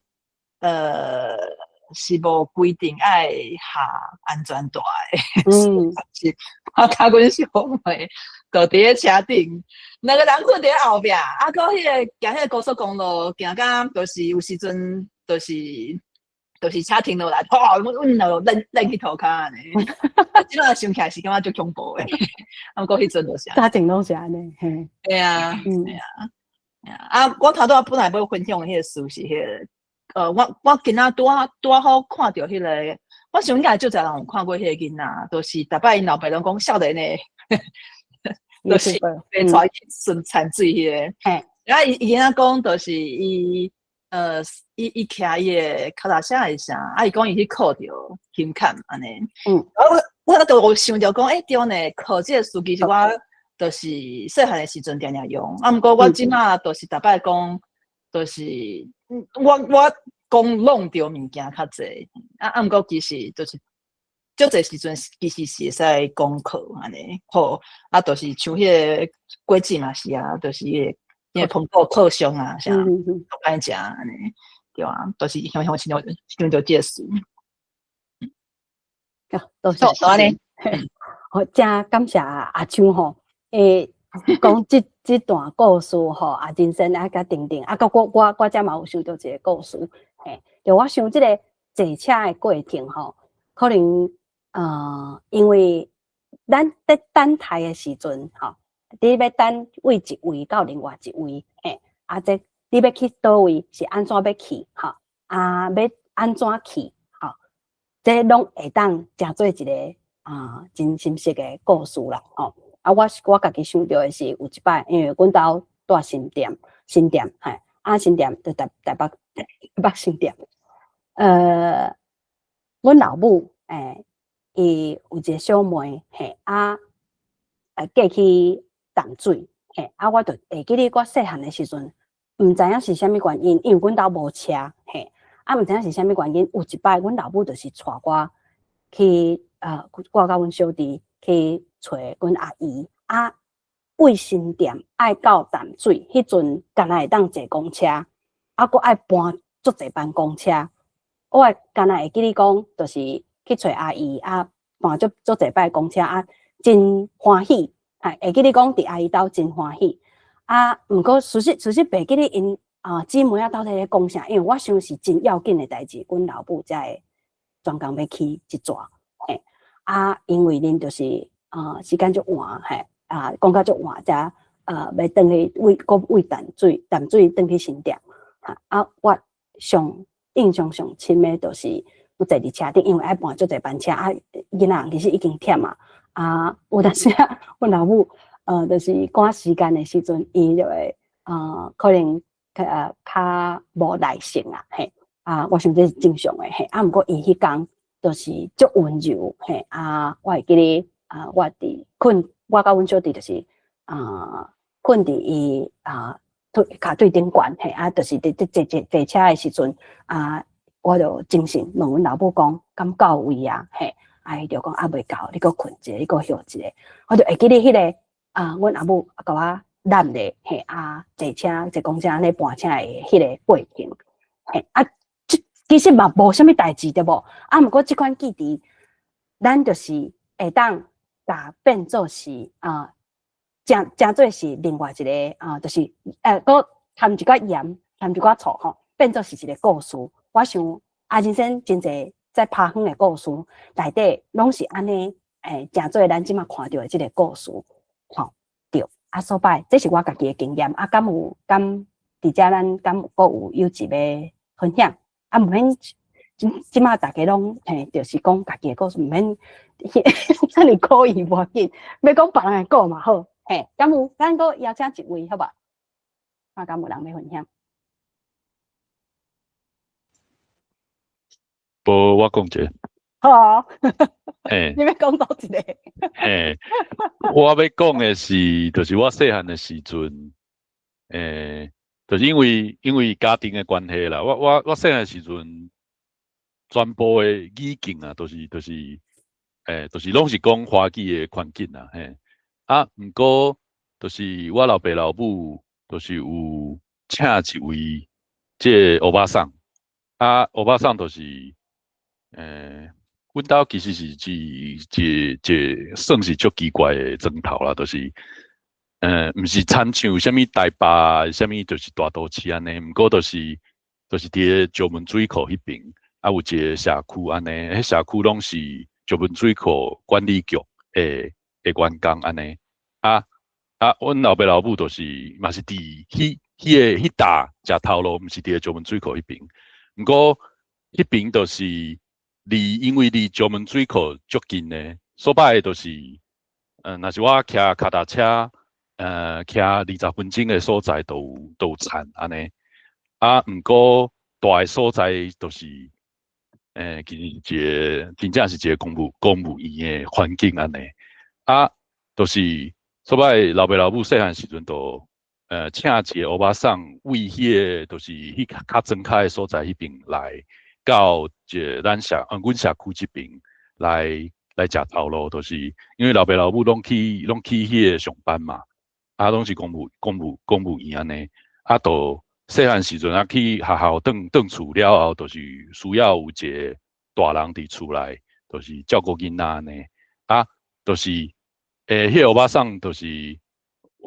是無規定愛下安全帶的，是我共阮小妹就佇咧車頂，兩個人睏佇咧後壁，啊，閣彼個行彼個高速公路，行甲就是有時陣就是車停落來，噗，阮就躝去塗跤按呢。這擺想起來是感覺足恐怖的，啊，毋過彼陣就是按呢。早前攏是按呢，嘿。對啊，對啊，啊，我頭拄仔本來欲分享的彼個事是彼個，我今仔拄仔好看著彼個，我想應該足濟人有看過彼個囡仔，就是逐擺𪜶老爸攏講少年的，就是被帶去巡田水彼個。啊，伊囡仔講，就是伊騎伊的跤踏車還是啥，啊，伊講伊去靠著胸坎按呢。啊，我就有想著講，欸，對呢，靠這個詞其實我就是細漢的時陣定定用，啊，毋過我這馬就是逐擺講，就是我講弄著物件較濟，啊，毋過其實就是足濟時陣其實是會使講靠按呢，好，啊，就是像彼個果子嘛是啊，就是彼個蘋果靠傷啊啥，都歹食按呢，對啊，就是常常想著這個詞。啊，多謝。好，按呢。好，真感謝阿秋吼，欸，講這段故事吼，啊，人生啊，佮定定，啊，閣我遮嘛有想著一個故事，嘿，就我想這個坐車的過程吼，可能因為咱佇等待的時陣吼，你欲等對一位到另外一位，嘿，啊，這你欲去佗位是按怎欲去，吼，啊，欲按怎去，吼，這攏會當成做一個啊，真深實的故事啦，吼。啊，我家己想著的是有一擺，因為阮兜住新店，新店，嘿，啊，新店佇台北新店，阮老母，欸，伊有一個小妹，嘿，啊，嫁去淡水，嘿，啊，我就會記得我細漢的時陣，毋知影是啥物原因，因為阮兜無車，嘿，啊，毋知影是啥物原因，有一擺阮老母就是帶我去，我佮阮小弟去揣阮阿姨，啊，對新店愛到淡水，彼陣敢若會當坐公車，啊，閣愛搬足濟班公車。我會敢若會記得講，就是去揣阿姨啊，搬足濟擺公車啊，真歡喜，會記得講佇阿姨兜真歡喜。啊，毋過事實袂記得𪜶啊姊妹仔到底咧講啥，因為我想是真要緊的代誌，阮老母才會專工欲去這逝。嘿，啊，因為恁就是時間足晚，嘿，啊，講甲足晚才欲轉去對閣對淡水轉去新店。哈，啊，我上印象上深的，就是我坐佇車頂，因為愛搬足濟班車，啊，囡仔其實已經忝啊，啊，有當時啊，阮老母就是趕時間的時陣，伊就會可能較無耐性啊，嘿，啊，我想這是正常的，嘿，啊，毋過伊彼工就是足溫柔，嘿，啊，我會記得啊，我佇睏，我佮阮小弟就是睏佇伊腿跤腿頂懸，嘿，啊，就是佇佇坐車的時陣，啊，我就精神問阮老母講，敢夠位啊？嘿，啊，伊就講啊未夠，你閣睏一下，你閣歇一下，我就會記得彼個啊，阮阿母共我攬咧，嘿，啊，坐車坐公車按呢搬車的彼個過程，嘿，啊，這其實嘛無啥物代誌對無？啊，毋過這款記憶，咱就是會當共變做是啊，成做是另外一個啊，就是閣摻一寡鹽，摻一寡醋吼，變做是一個故事。我想啊，人生真濟在拍遠的故事內底，攏是按呢，欸，成做咱這馬看著的這個故事，吼，對。啊，所擺，這是我家己的經驗。啊，敢有敢佇遮咱敢閣有有一個分享？啊，毋免這馬大家攏嘿，就是講家己的故事，毋免遮爾可以無要緊，欲講別人的故嘛好。嘿，敢有？咱閣邀請一位好無？看敢有人欲分享？無，我講一下。好，嘿，你欲講佗一个？嘿，我欲講的是，就是我細漢的時陣，欸，就是因為家庭的關係啦，我細漢時陣，全部的語境啊，都是欸，就是攏是講華語的環境啦，嘿。啊，毋過就是我老爸老母，就是有請一位這個歐巴桑，啊，歐巴桑就是，阮兜其實是一一一算是足奇怪的莊頭啦，就是，毋是親像啥物台北，啥物就是大都市按呢，毋過就是佇个石門水庫彼爿，啊有一個社區按呢，彼社區攏是石門水庫管理局的員工按呢，啊，阮老爸老母就是嘛是佇彼個彼搭食頭路，毋是佇個石門水庫彼爿，毋過彼爿就是因為離石門水庫足近的，所擺就是，若是我騎跤踏車，騎20分鐘的所在都有田按呢。啊，毋過蹛的所在就是，其實一個真正是一個公務員的環境按呢。啊，就是所擺老爸老母細漢時陣就，請一個歐巴桑為彼個就是彼較莊跤的所在彼爿來到一個阮社區這爿來食頭路，就是因為老爸老母攏去彼個上班嘛，啊，攏是公務員按呢，啊，就細漢時陣啊去學校轉厝了後，就是需要有一個大人佇厝內，就是照顧囡仔按呢，啊，就是，彼個歐巴桑就是，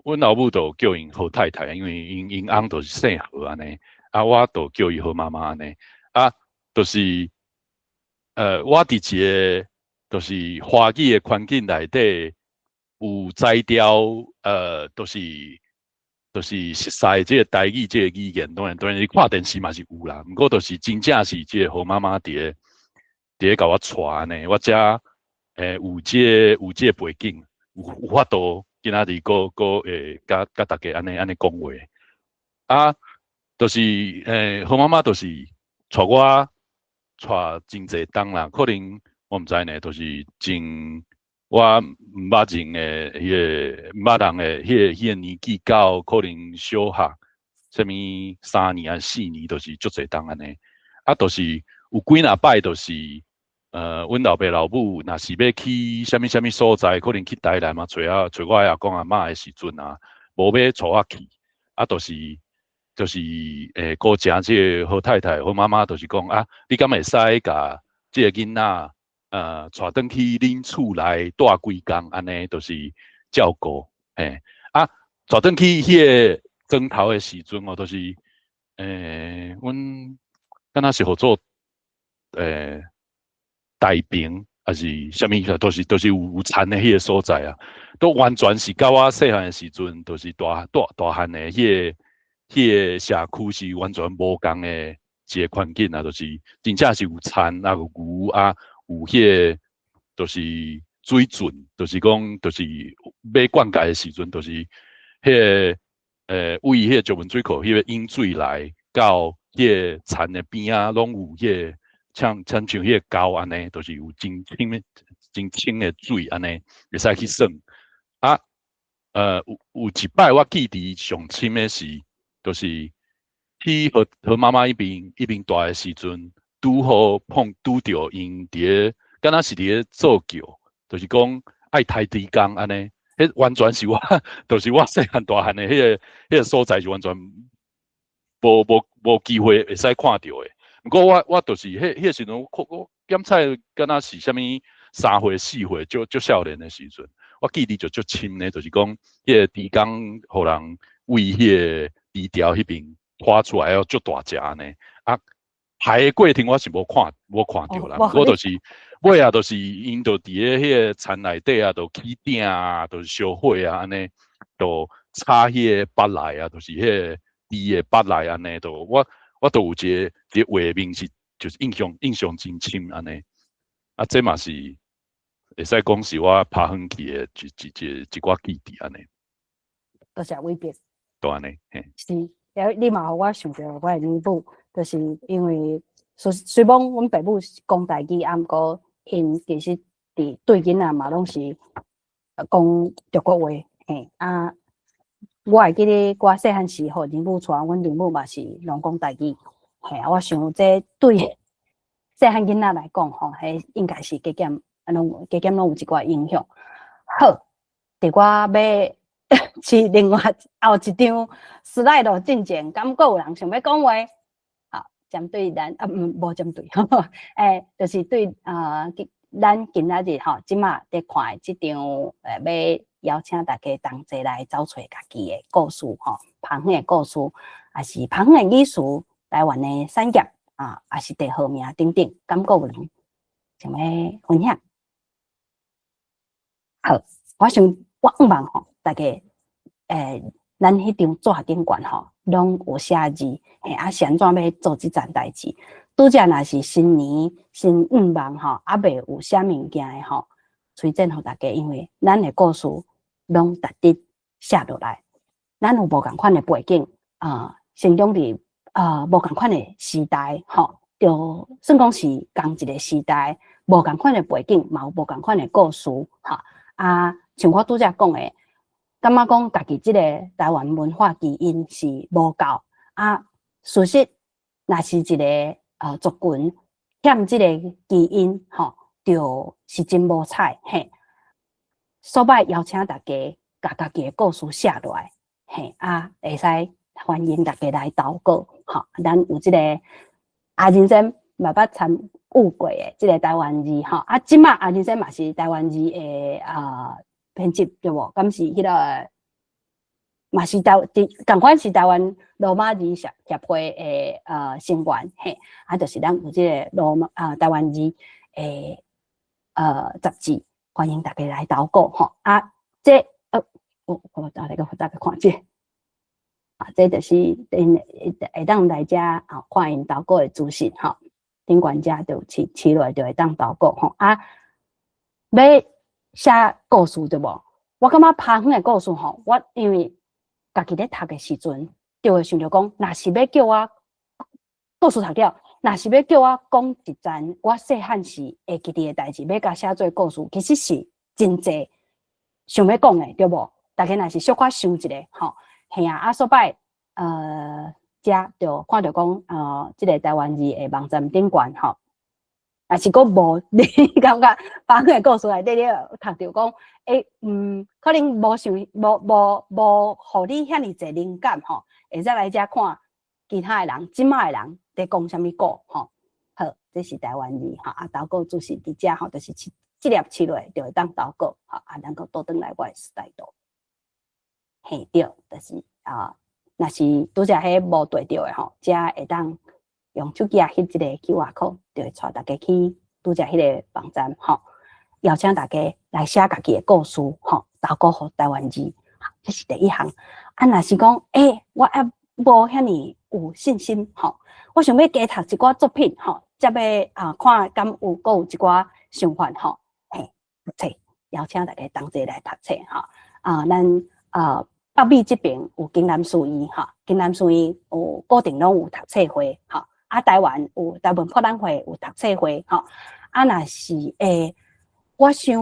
阮老母就叫𪜶何太太，因為𪜶翁就是姓何按呢，啊，我就叫伊何媽媽按呢，啊，就是，我佇一個就是華語的環境內底，有才調，就是熟似這個台語這個語言，當然你看電視嘛是有啦，毋過就是真正是這個何媽媽佇咧共我帶按呢，我才有這個背景，有法度今仔日閣會佮大家按呢講話。啊，就是何媽媽就是帶我帶真濟冬啦，可能我毋知呢，就是從我毋捌認的彼個毋捌人的彼個年紀到可能小學，啥物3年抑4年，就是足濟冬按呢。啊，就是有幾若擺，就是，阮老爸老母若是欲去啥物啥物所在，可能去台南嘛，揣我阿公阿嬤的時陣啊，無欲帶我去，啊，就是姑丈這個何太太、何媽媽，就是講啊，你敢會使共這個囡仔，帶轉去恁厝內蹛幾工按呢，就是照顧，嘿，啊，帶轉去彼個莊頭的時陣哦，就是，阮敢若是號做，大坪，抑是啥物，都是有田的彼個所在啊，都完全是佮我細漢的時陣，就是大大大漢的彼個社區是完全無仝的一個環境啊，就是真正是有田啊，有牛啊，有彼個就是水圳，就是講就是欲灌溉的時陣，就是彼個位彼個石門水庫彼個引水來到彼個田的邊仔，攏有彼個像彼個溝按呢，就是有真清的水按呢，會使去耍。啊，有一擺我記得上深的是，就是去何媽媽彼爿蹛的時陣，拄好拄著𪜶佇咧，敢若是佇咧做轎，就是講愛刣豬公按呢，彼完全是我，就是我細漢大漢的彼個所在是完全無機會會使看著的。毋過我就是彼個時陣，我檢查敢若是啥物3歲4歲，足少年的時陣，我記得就足深呢，就是講彼個豬公予人為彼個豬條彼爿拖出來，足大隻按呢。啊，刣的過程我是無看著啦，毋過就是尾仔就是𪜶就佇咧彼個田內底啊，就起鼎啊，就是燒火啊，按呢，就炒彼個腹內啊，就是彼個豬的腹內按呢，就我都有一個畫面是，就是印象真深按呢。啊，這嘛是會使講是我拍遠去的一寡記憶按呢。多謝偉別。就按呢，嘿。是，了你嘛予我想著我的乳母，就是因為雖講阮爸母是講台語，啊，毋過𪜶其實佇對囡仔嘛攏是講中國話，嘿啊。我會記得我細漢時，予乳母帶，阮乳母嘛是攏講台語，嘿啊。我想這對細漢囡仔來講吼，彼應該是加減啊攏加減攏有一寡影響。好，佇我欲是另外後一張 slide 進前，敢閣有人想欲講話？好，針對咱啊，毋無針對，就是對啊，咱今仔日吼，這馬佇看的這張欲邀請大家同齊來走揣家己的故事吼，芳園的故事，抑是芳園的語詞，台灣的產業啊，抑是地號名等等，敢閣有人想欲分享？好，我想我向望吼，大家咱彼張紙頂懸吼，攏有寫字，嘿，啊是按怎欲做這層代誌？拄才若是新年新願望吼，猶未有寫物件的吼，推薦予大家，因為咱的故事攏值得寫落來。咱有無仝款的背景啊，成長佇無仝款的時代吼，就算講是仝一個時代，無仝款的背景，嘛有無仝款的故事吼。啊，像我拄才講的，感覺講家己這個台灣文化基因是無夠啊。事實若是一個族群欠這個基因吼，就是真無彩嘿。所以邀請大家共家己的故事寫落來，嘿啊，會使歡迎大家來投稿吼。咱有這個阿仁生嘛捌參與過的這個台灣字吼，啊，這馬阿仁生嘛是台灣字的編輯對無？敢是彼個嘛是台仝款是台灣羅馬字協會的成員嘿，啊，就是咱有這個羅馬啊台灣字的雜誌，歡迎大家來投稿吼。啊，這我來閣予大家看這個，啊，這就是𪜶會當來遮啊看𪜶投稿的資訊吼。頂懸遮就飼飼落來就會當投稿吼。啊，欲寫故事對無？我感覺芳園的故事吼，我因為家己咧讀的時陣，就會想著講，若是欲叫我故事讀了，若是欲叫我講一層我細漢時會記得的代誌，欲共寫做故事，其實是真濟想欲講的，對無？大家若是小可想一下吼，嘿啊，啊，所擺遮就看著講，這個台灣字的網站頂懸吼，若是閣無，你感覺芳園的故事內底你讀著講，可能無想無無無予你遐爾濟靈感吼，會使來遮看其他的人，這馬的人佇講啥物故吼。好，這是台灣字吼，啊，投稿就是佇遮吼，就是飼這粒飼落就會當投稿吼，啊，咱閣倒轉來我的 slide 度。嘿對，就是啊，若是拄才彼無對著的吼，遮會當用手機仔翕這個 QR code，就會帶大家去拄才彼個網站吼，邀請大家來寫家己的故事吼，投稿予台灣字，這是第一項。啊，若是講，我猶無遐爾有信心吼，我想欲加讀一寡作品吼，才欲啊看敢有閣有一寡想法吼，嘿，讀冊，邀請大家同齊來讀冊吼。啊，咱北美這邊有京南書院吼，京南書院有固定攏有讀冊會吼，啊，台灣有台灣博覽會有讀冊會吼，啊，若是我想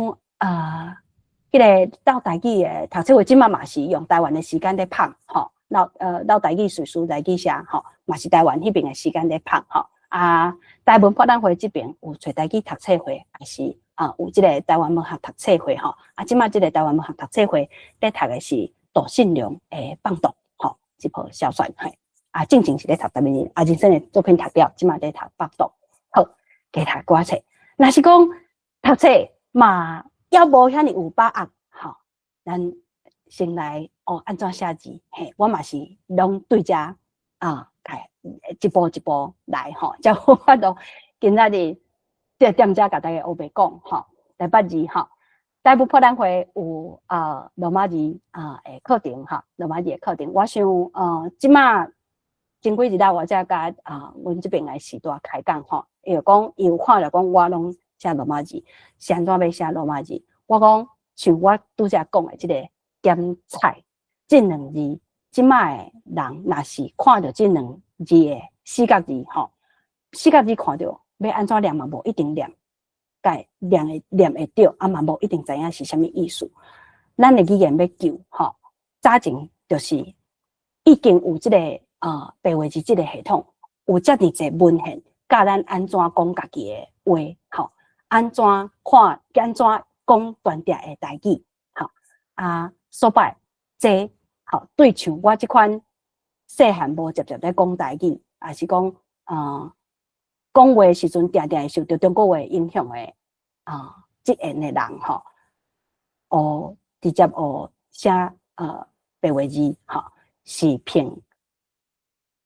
彼個鬥台語的讀冊會，這馬嘛是用台灣的時間咧拍吼，鬥台語隨時台語寫吼，嘛是台灣彼邊的時間咧拍吼。啊，台灣博覽會這邊有揣台語讀冊會，抑是啊有這個台灣文學讀冊會吼。啊，這馬這個台灣文學讀冊會咧讀的是杜信良的放毒吼，這部小說嘿。啊，進前是咧讀台灣阿仁生的作品讀了，這馬咧讀放毒。好，加讀寡冊。若是講讀冊嘛，猶無遐爾有把握吼，咱先來學按怎寫字嘿，我嘛是攏對遮啊，開一步一步來吼，才有法度今仔日這踮遮共大家烏白講吼，台北字吼，台北博覽會有羅馬字的課程吼，羅馬字的課程，我想這馬前幾日啦，我才共阮這邊的序大開講吼，伊就講伊有看著講我攏寫羅馬字，是按怎欲寫羅馬字？我講像我拄才講的這個點菜這兩字，這馬的人若是看著這兩字的四角字吼，四角字看著欲按怎念嘛無一定念，會念會念會著，啊嘛無一定知影是啥物意思。咱的語言欲救吼，早前就是已經有這個白話字這個系統，有遮爾濟文獻教咱按怎講家己的話吼。按怎看，按怎講斷定的台語，吼啊，所擺這吼對像我這款細漢無捷捷咧講台語，抑是講講話時陣定定會受著中國話影響的啊，這樣的人吼，學直接學寫白話字吼，是憑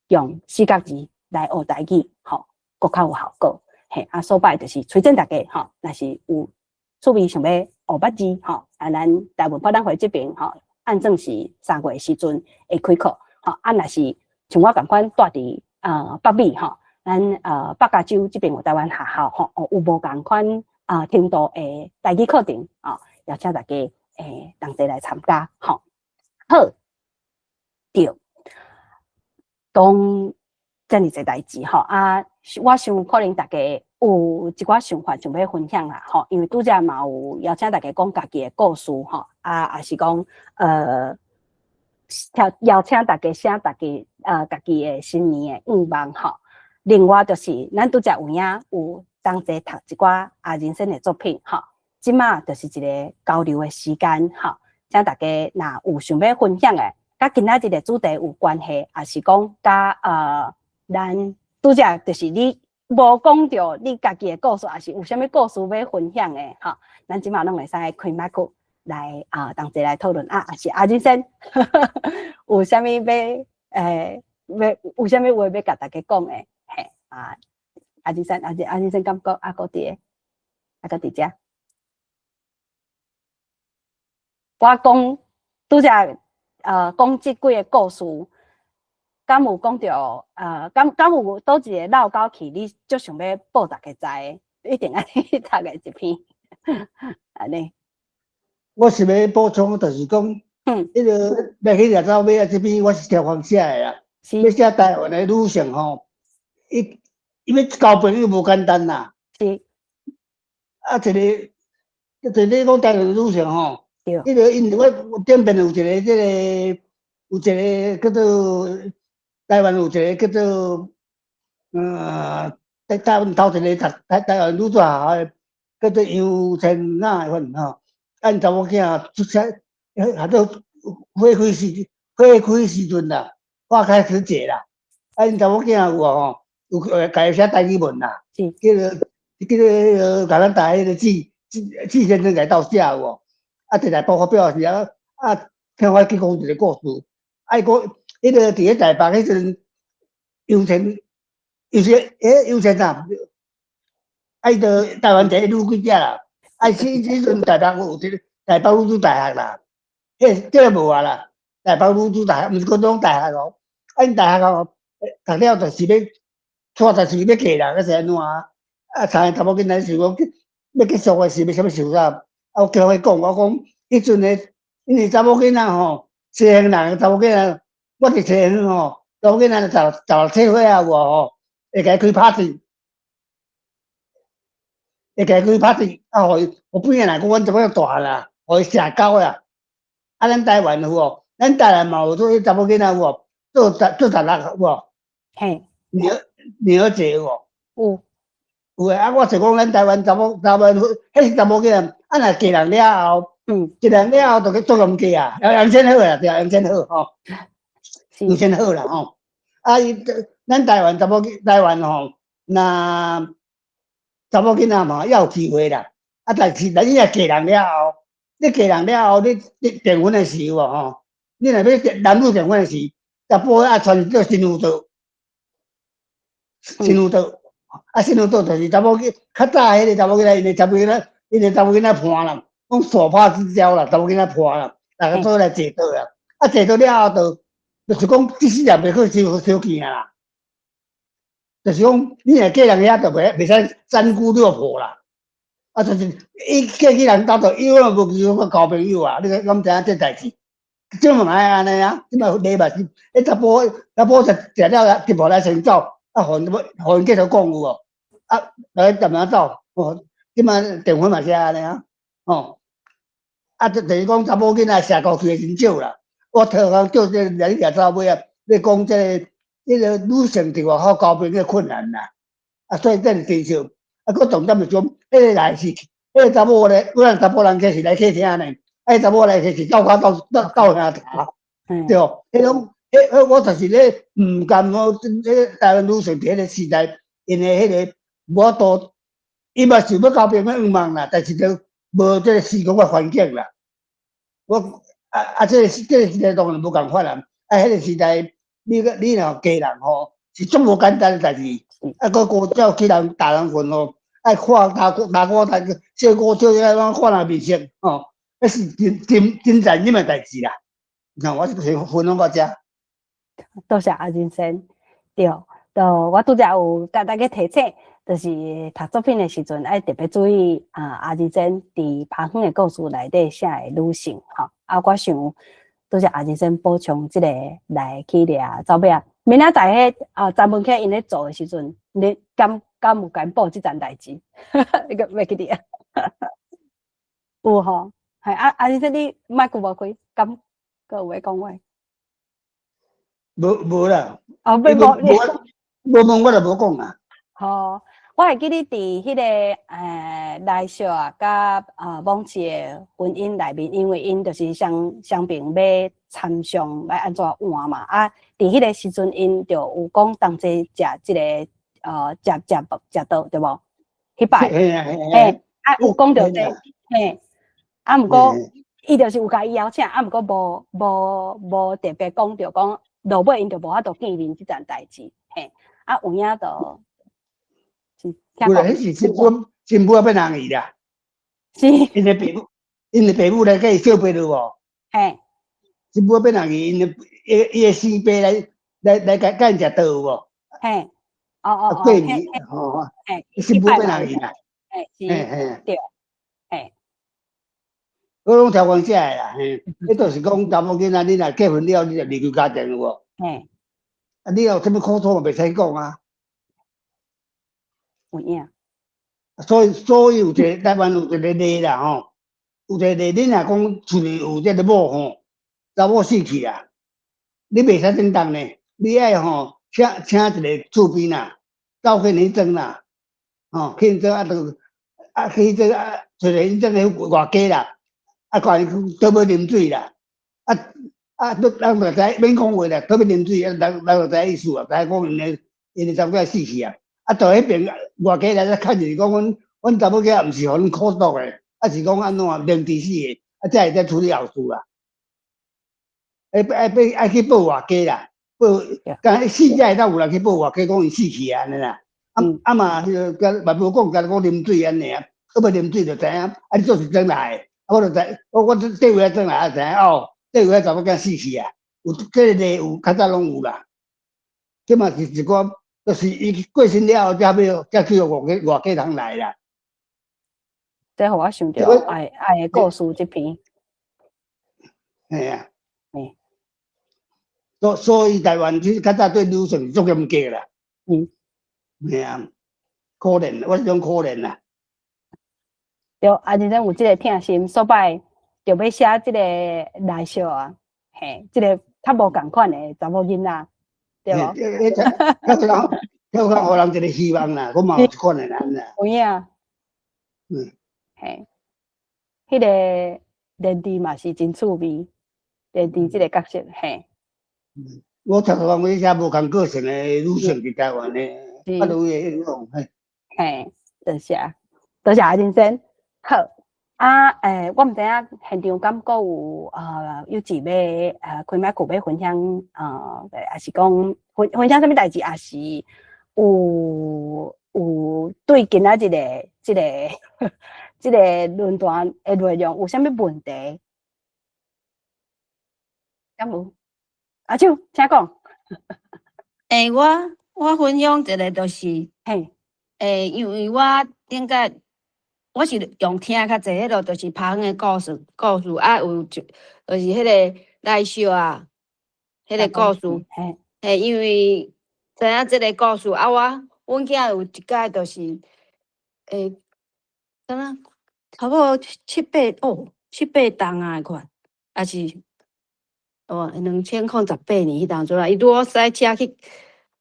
用四角字來學台語吼，閣較有效果。嘿，啊，所擺就是推薦大家吼，若是有趣味想欲學捌字吼，啊，咱台文博覽會這爿吼，按正是3月時陣會開課吼，啊，若是像我仝款蹛佇北美吼，咱北加州這爿有台灣學校吼，有無仝款程度的台語課程哦，邀請大家同齊來參加吼。好，對，講遮爾濟代誌吼啊，我想可能大家有一寡想法想欲分享啦吼，因為拄才嘛有邀請大家講家己的故事吼，啊，抑是講邀請大家寫家己的新年的願望吼。另外就是咱拄才有影有同齊讀一寡阿仁先的作品吼，這馬就是一個交流的時間吼，請大家若有想欲分享的，佮今仔日的主題有關係，抑是講佮咱拄才就是你無講著你家己的故事，抑是有啥物故事欲分享的吼，咱這馬攏會使開麥克來啊，同齊來討論啊，抑是阿仁先有啥物欲欲有啥物話欲共大家講的？嘿啊，阿仁先，阿仁先感覺啊，閣佇啊，閣佇遮。我講拄才講這幾个故事，敢有講著敢有佗一个落勾去？你足想欲報大家知的，一定愛讀的一篇，按呢。我是欲補充，就是講，彼个欲去掠走尾仔這篇，我是超番寫的啦。欲寫台灣的女性吼，伊伊欲交朋友無簡單啦。啊，一个，一個你講台灣女性吼，彼个因為我頂邊有一个這個，有一個叫做台灣有一個叫做，台灣頭一個讀台灣女子學校的，叫做楊千雅的份吼。啊，𪜶查某囝出差，彼做花開時陣啦，花開時節啦。啊，𪜶查某囝有無吼？有共伊寫台語文啦，叫做共咱台彼个志先生來鬥寫有無？啊，佇內部發表時啊，啊，聽我去講一個故事。啊，伊講彼个佇咧台北彼陣，楊千啊，啊，伊就台灣第一女記者啦。啊，彼陣台北有一個台北女子大學啦，彼這個無啊啦。台北女子大學，毋是講種大學哦。啊，𪜶大學哦，讀了就是欲娶，就是欲嫁人，抑是按怎啊？啊，三个查某囡仔想講欲結束的時欲啥物想啥？啊，我叫伊講，我講彼陣的，因為查某囡仔吼，西方人查某囡仔，我佇西方吼，查某囡仔十六七歲啊有無吼，會共伊開 party，會共伊開 party，啊，予伊，予邊仔人講阮查某囝大漢啦，予伊社交啦。啊，咱台灣有無？咱台灣嘛有做查某囡仔有無？做十六有無？嘿。女兒節有無？有。有的啊！我是講咱台灣查某台灣，彼是查某囡仔，啊若嫁人了後，嫁人了後就去做人嫁啊，楊千好啦，對，楊千好吼，楊千好啦吼。啊，伊咱台灣查某台灣吼，若查某囡仔嘛猶有機會啦。啊，但是咱你若嫁人了後，你嫁人了後，你訂婚的時候吼，你若欲男女訂婚的時，查埔愛穿做新婦桌，新婦桌。啊，新婦桌就是查某囡，較早彼个查某囡仔，𪜶的查某囡仔，𪜶的查某囡仔伴啦，講手帕之交啦，查某囡仔伴啦，逐家做來坐桌啦。啊，坐桌了後，就是講這世人袂去相見啊啦。就是講，你若嫁人遐，就袂使三姑六婆啦。啊，就是伊嫁去人兜，就永遠無機會交朋友啊！你敢知影這代誌？這嘛愛按呢啊？這嘛禮貌是，彼查埔食了，一步來先走。啊，予𪜶繼續講有無？啊，來踮遐走，哦，這馬訂婚嘛是按呢啊，吼。啊，就是講查某囡仔社交去的真少啦。我頭先叫這個來掠走尾啊，咧講這個女性佇外口交朋友困難啦。啊，所以這是真少。啊，閣重點是講，彼個來是，彼個查某咧，阮查埔人客是來客廳呢，啊，查某來客是鬥較鬥鬥鬥兄頭，對，彼種，彼彼我就是咧毋甘我，這台灣女性佇彼個時代，𪜶的彼個無法度，伊嘛想欲交朋友願望啦，但是就無這個時空的環境啦。我啊啊，這個時代當然無仝款啦，啊，彼個時代，你若嫁人吼，是足無簡單的代志。啊，閣古早去人大人份吼，愛看大大哥大小哥小姐攏看人面色吼，彼是真真真殘忍的代誌啦。那我是分享到遮。多謝阿仁先，對，就我拄才有共大家提醒，就是讀作品的時陣愛特別注意啊，阿仁先佇拍遠的故事內底寫的女性吼。啊，我想拄才阿仁先補充這個來去掠走尾仔。明仔載彼啊，詹文克𪜶咧做的時陣，你敢敢有共報這層代誌？你閣袂記得啊？有吼，係啊，阿仁先你麥閣無開，敢閣有話講話？無無啦。哦，無無問我就無講啊。吼，我會記得佇彼個來惜啊，佮罔市的婚姻內面，因為𪜶就是雙雙邊欲參商欲按怎換嘛，啊，佇彼個時陣，𪜶就有講同齊食這個食食食桌對無？彼擺，嘿，啊有講著這個，嘿，啊毋過伊就是有共伊邀請，啊毋過無無無特別講著講，落尾𪜶就無法度見面這層代誌，嘿，啊有影就。有啦，彼是新婦新婦仔欲人去啦。是。𪜶的爸母來共伊相陪著無？嘿。新婦仔欲人去，𪜶的伊伊的生爸來來來共共𪜶食桌有無？嘿。哦哦哦。過年吼，嘿。新婦欲人去啦。嘿，是。嘿嘿。對。嘿。我攏聽講這个啦，嘿，彼就是講查某囡仔，你若結婚了，你就離開家庭有無？嘿。啊，你有啥物苦楚嘛，袂使講啊。有影。所以有一個台灣有一個例啦吼，有一個例，你若講厝裡有這個某吼，查某死去啊，你袂使振動呢，你愛吼請請一個厝邊啦，走去𪜶莊啦，吼去𪜶莊啊，就啊去這啊，找個𪜶莊的外家啦，啊，看伊倒欲啉水啦，啊啊，人就知免講話啦，倒欲啉水，啊，人人就知意思啊，知影講𪜶的查某囝死去啊。啊，到彼邊外家來才確認講，阮阮查某囝毋是予阮苦毒的，啊是講按怎靈智死的，啊才會才處理後事啦。愛愛愛愛去報外家啦，報，敢死才會當有人去報外家講伊死去啊按呢啦。啊啊嘛，彼個敢嘛無講，干焦講啉水按呢爾，閣欲啉水就知影，啊你做是轉來的，啊我就知，我我綴位仔轉來就知影哦，綴位仔查某囝死去啊，有這個例有較早攏有啦，這嘛是一寡。就是伊過身了後，才欲才去予外家外家人來啦。這予我想著愛愛的故事這篇。嘿啊。嘿。所以台灣其實較早對女性足嚴格啦。嘿啊，可憐，我是講可憐啦。對，啊，認真有這個疼心，所擺就欲寫這個來惜啊，嘿，這個較無仝款的查某囡仔。對無？彼彼較較予人一個希望啦，我嘛有這款的人啦。有影。嘿，彼個連治嘛是真趣味，連治這個角色，嘿。我頭拄講寫無仝個性的女性佇台灣的，啊，都有影響，嘿。嘿，多謝，多謝阿先生。好，啊，我毋知影現場敢閣有有一欲開麥克欲分享，抑是講分分享啥物代誌，抑是有有對今仔日的這個這個論壇的內容有啥物問題？敢無？阿秋，請講。欸，我我分享一個就是，欸，因為我頂個我是用聽較濟，彼落就是拍遠的故事，故事啊有就就是彼個來惜啊，彼個故事，嘿，因為知影這個故事啊，我阮囝有一擺就是，欸，敢若差不多七八哦，七八冬仔款，抑是哦2018年彼當陣啊，伊拄好駛車去，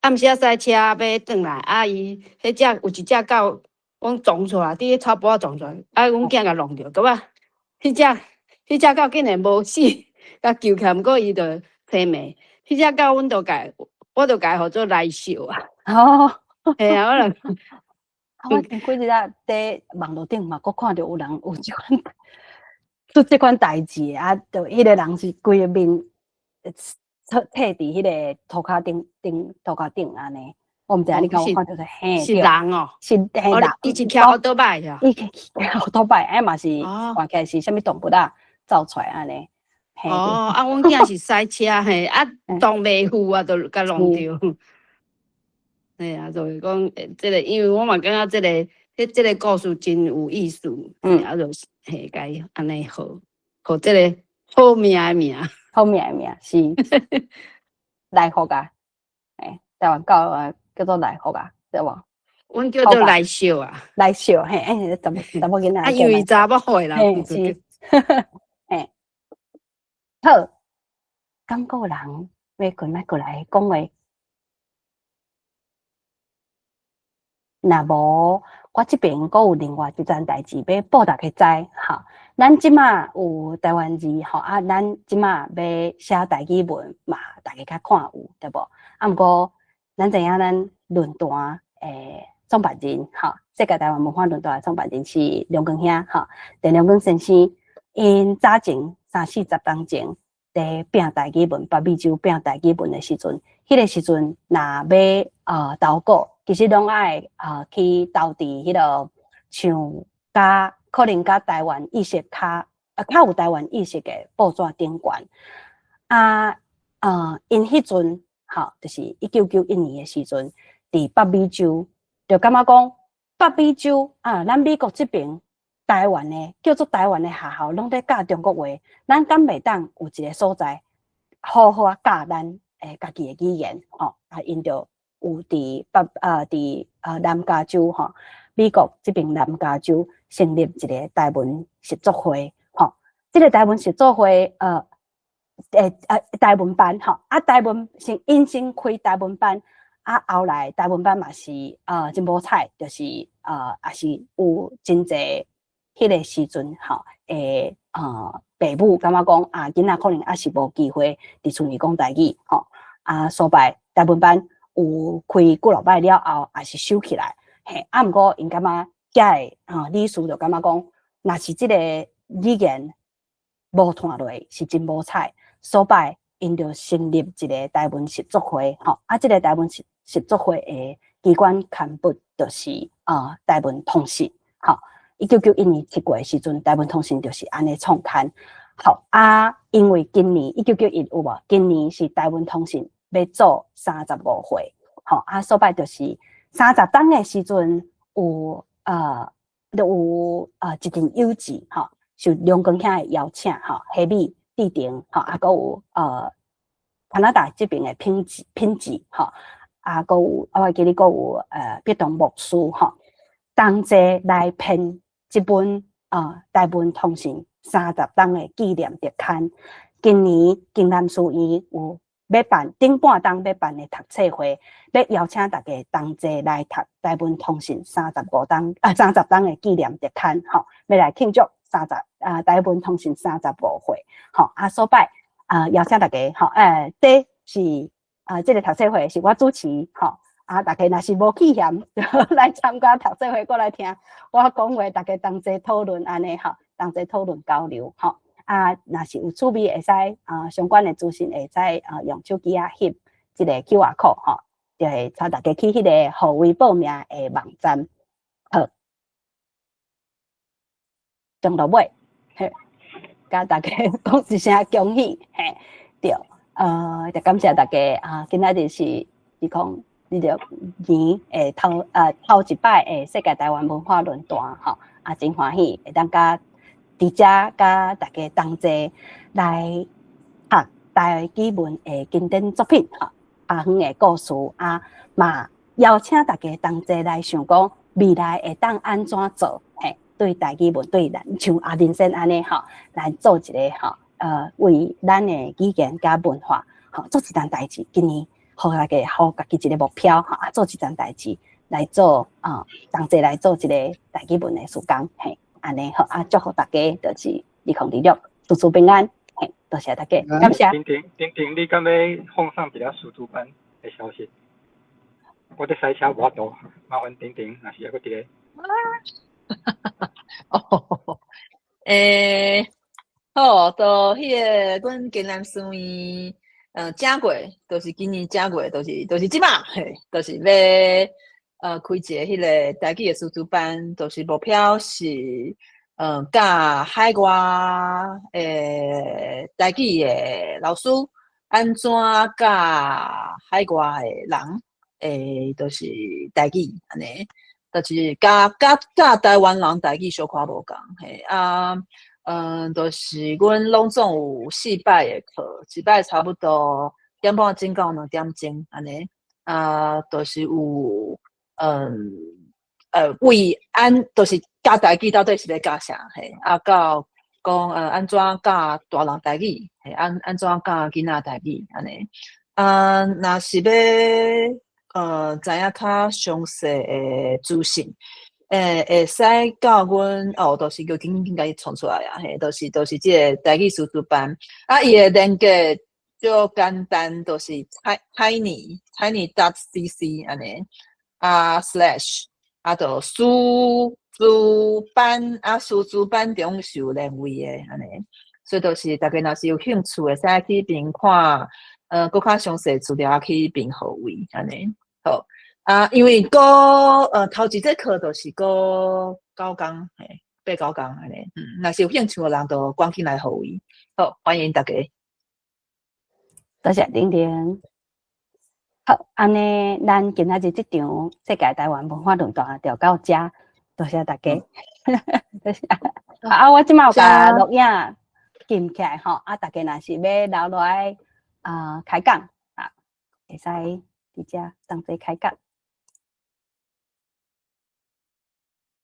暗時仔駛車欲轉來，啊伊彼隻有一隻狗。阮撞出來，佇咧草埔仔撞出來，啊，阮囝共弄著，佮啊，彼隻狗竟然無死，共救起來，毋過伊就青糜。彼隻狗阮都共，我就共號做來笑啊。嘿啊，我就啊，我前幾日啊，佇網路頂嘛，閣看著有人有這款做這款代誌的，啊，就彼個人是規个面貼佇彼個塗跤頂頂塗跤頂按呢。我毋知影你敢有看著者，嘿，是人哦，是嘿人，伊是騎歐多擺啊，伊騎歐多擺，哎嘛是看起來是啥物動物啊，走出來按呢。哦，啊，阮囝是駛車嘿，啊，擋袂赴啊，就共弄著。嘿啊，就是講，這个，因為我嘛感覺這个，彼這个故事真有意思，啊，就是嘿，共伊按呢號，號這个好命的名，好命的名是來福啊，欸，台灣狗啊叫做來福啊，對無？阮叫做來笑啊，來笑嘿，欸，查某囡仔。啊，因為查某歲啦，是，嘿，好，敢閣有人欲過來過來講話？若無，我這邊閣有另外一層代誌欲報大家知，吼。咱這馬有台灣字，吼啊，咱這馬欲寫台語文嘛，大家較看有，對無？啊，毋過咱知影咱論壇的創辦人，吼，世界台灣文化論壇的創辦人是梁光兄，吼，鄭良光先生，𪜶早前三四十冬前佇拼台語文，北美洲拼台語文的時陣，彼个時陣若欲投稿，其實攏愛去投佇彼个像佮可能佮台灣意識較有台灣意識的報紙頂懸。啊，𪜶彼陣吼，就是1991年的時陣，佇北美洲就感覺講北美洲啊，咱美國這邊台灣的叫做台灣的學校，攏咧教中國話，咱敢袂當有一個所在好好啊教咱家己的語言吼，啊，𪜶就有佇北啊佇南加州吼，美國這邊南加州成立一個台文習作會吼，這個台文習作會台文班吼，啊台文先𪜶先開台文班，啊後來台文班嘛是真無彩，就是也是有真濟彼个時陣吼，爸母感覺講啊，囡仔可能猶是無機會佇厝裡講台語吼，啊所以台文班有開幾落擺了後，也是收起來，嘿，啊毋過𪜶感覺遮的理事就感覺講，若是這个語言無傳落是真無彩，所以𪜶就成立一個台文習作會，吼，啊，這个台文習作會的機關刊物就是台文通信，吼，1991年7月的時陣，台文通信就是按呢創刊，好啊，因為今年1991有無？今年是台文通信欲做35歲，吼啊，所以就是30冬的時陣有就有一陣有志吼，受梁光兄的邀請吼，黑米佇頂吼，啊，閣有加拿大這邊的品質吼，啊，閣有啊，我會記得閣有畢東牧師吼，同齊來編這本台文通信30冬的紀念特刊。今年京南書院有欲辦頂半冬欲辦的讀冊會，欲邀請大家同齊來讀台文通信35冬啊30冬的紀念特刊，吼，欲來慶祝三十啊台文通信35歲，吼啊，所以邀請大家，吼，這是這个讀冊會是我主持，吼啊，大家若是無去嫌，來參加讀冊會，過來聽我講話，大家同齊討論按呢，吼，同齊討論交流，吼。啊，若是有趣味，會使相關的資訊會使用手機仔翕這个 QR code 吼，就會帶大家去彼个予位報名的網站。好，講到尾，嘿，共大家講一聲恭喜，嘿，對，就感謝大家啊，今仔日是2026年的頭一擺的世界台灣文化論壇吼，啊，真歡喜會當佮佇遮佮大家同齊來讀台語文的經典作品吼，阿遠的故事啊，嘛邀請大家同齊來想講未來會當按怎做，嘿，對台語文對咱像阿林先按呢吼，來做一个吼，為咱的語言佮文化吼做一件代誌。今年予大家予家己一个目標吼，啊，做一件代誌，來做啊，同齊來做一個台語文的時間，嘿，按呢好啊，祝福大家就是2026事事平安，嘿，多謝大家，感謝。婷婷，婷婷，你敢欲放送一下師資班的消息？我佇駛車無法度，麻煩婷婷，若是猶閣佇咧。哦，好，就彼个阮嘉南書院，正月，就是今年正月，就是這擺，嘿，就是欲開一个彼个台語的師資班，就是目標是教海外的台語的老師按怎教海外的人，就是台語按呢，就是教教教台灣人台語小可無仝，嘿啊，就是阮攏總有四擺的課，一擺差不多點半鐘到2點鐘按呢，啊，就是有為按就是教台語到底是欲教啥，嘿，啊，到講按怎教大人台語，嘿，按怎教囡仔台語按呢，啊，若是欲知影較詳細的資訊，會使到阮哦，就是叫緊緊共伊創出來啊，嘿，就是這个台語師資班，啊，伊的連結足簡單，就是 tiny tiny .cc 按呢，啊 slash 啊，就師資班啊，師資班中是有連位的按呢，所以就是大家若是有興趣，會使去邊看，閣較詳細資料去邊號位按呢，好啊，因為閣頭一節課就是閣9工，嘿，八九工按呢，若是有興趣的人就趕緊來號位，好，歡迎大家。多謝玲玲。好，按呢，咱今仔日這場世界台灣文化論壇就到這，多謝大家。多謝。啊，我這擺有共錄影禁起來吼，啊，大家若是欲留落來啊開講啊，會使佇遮同齊開講。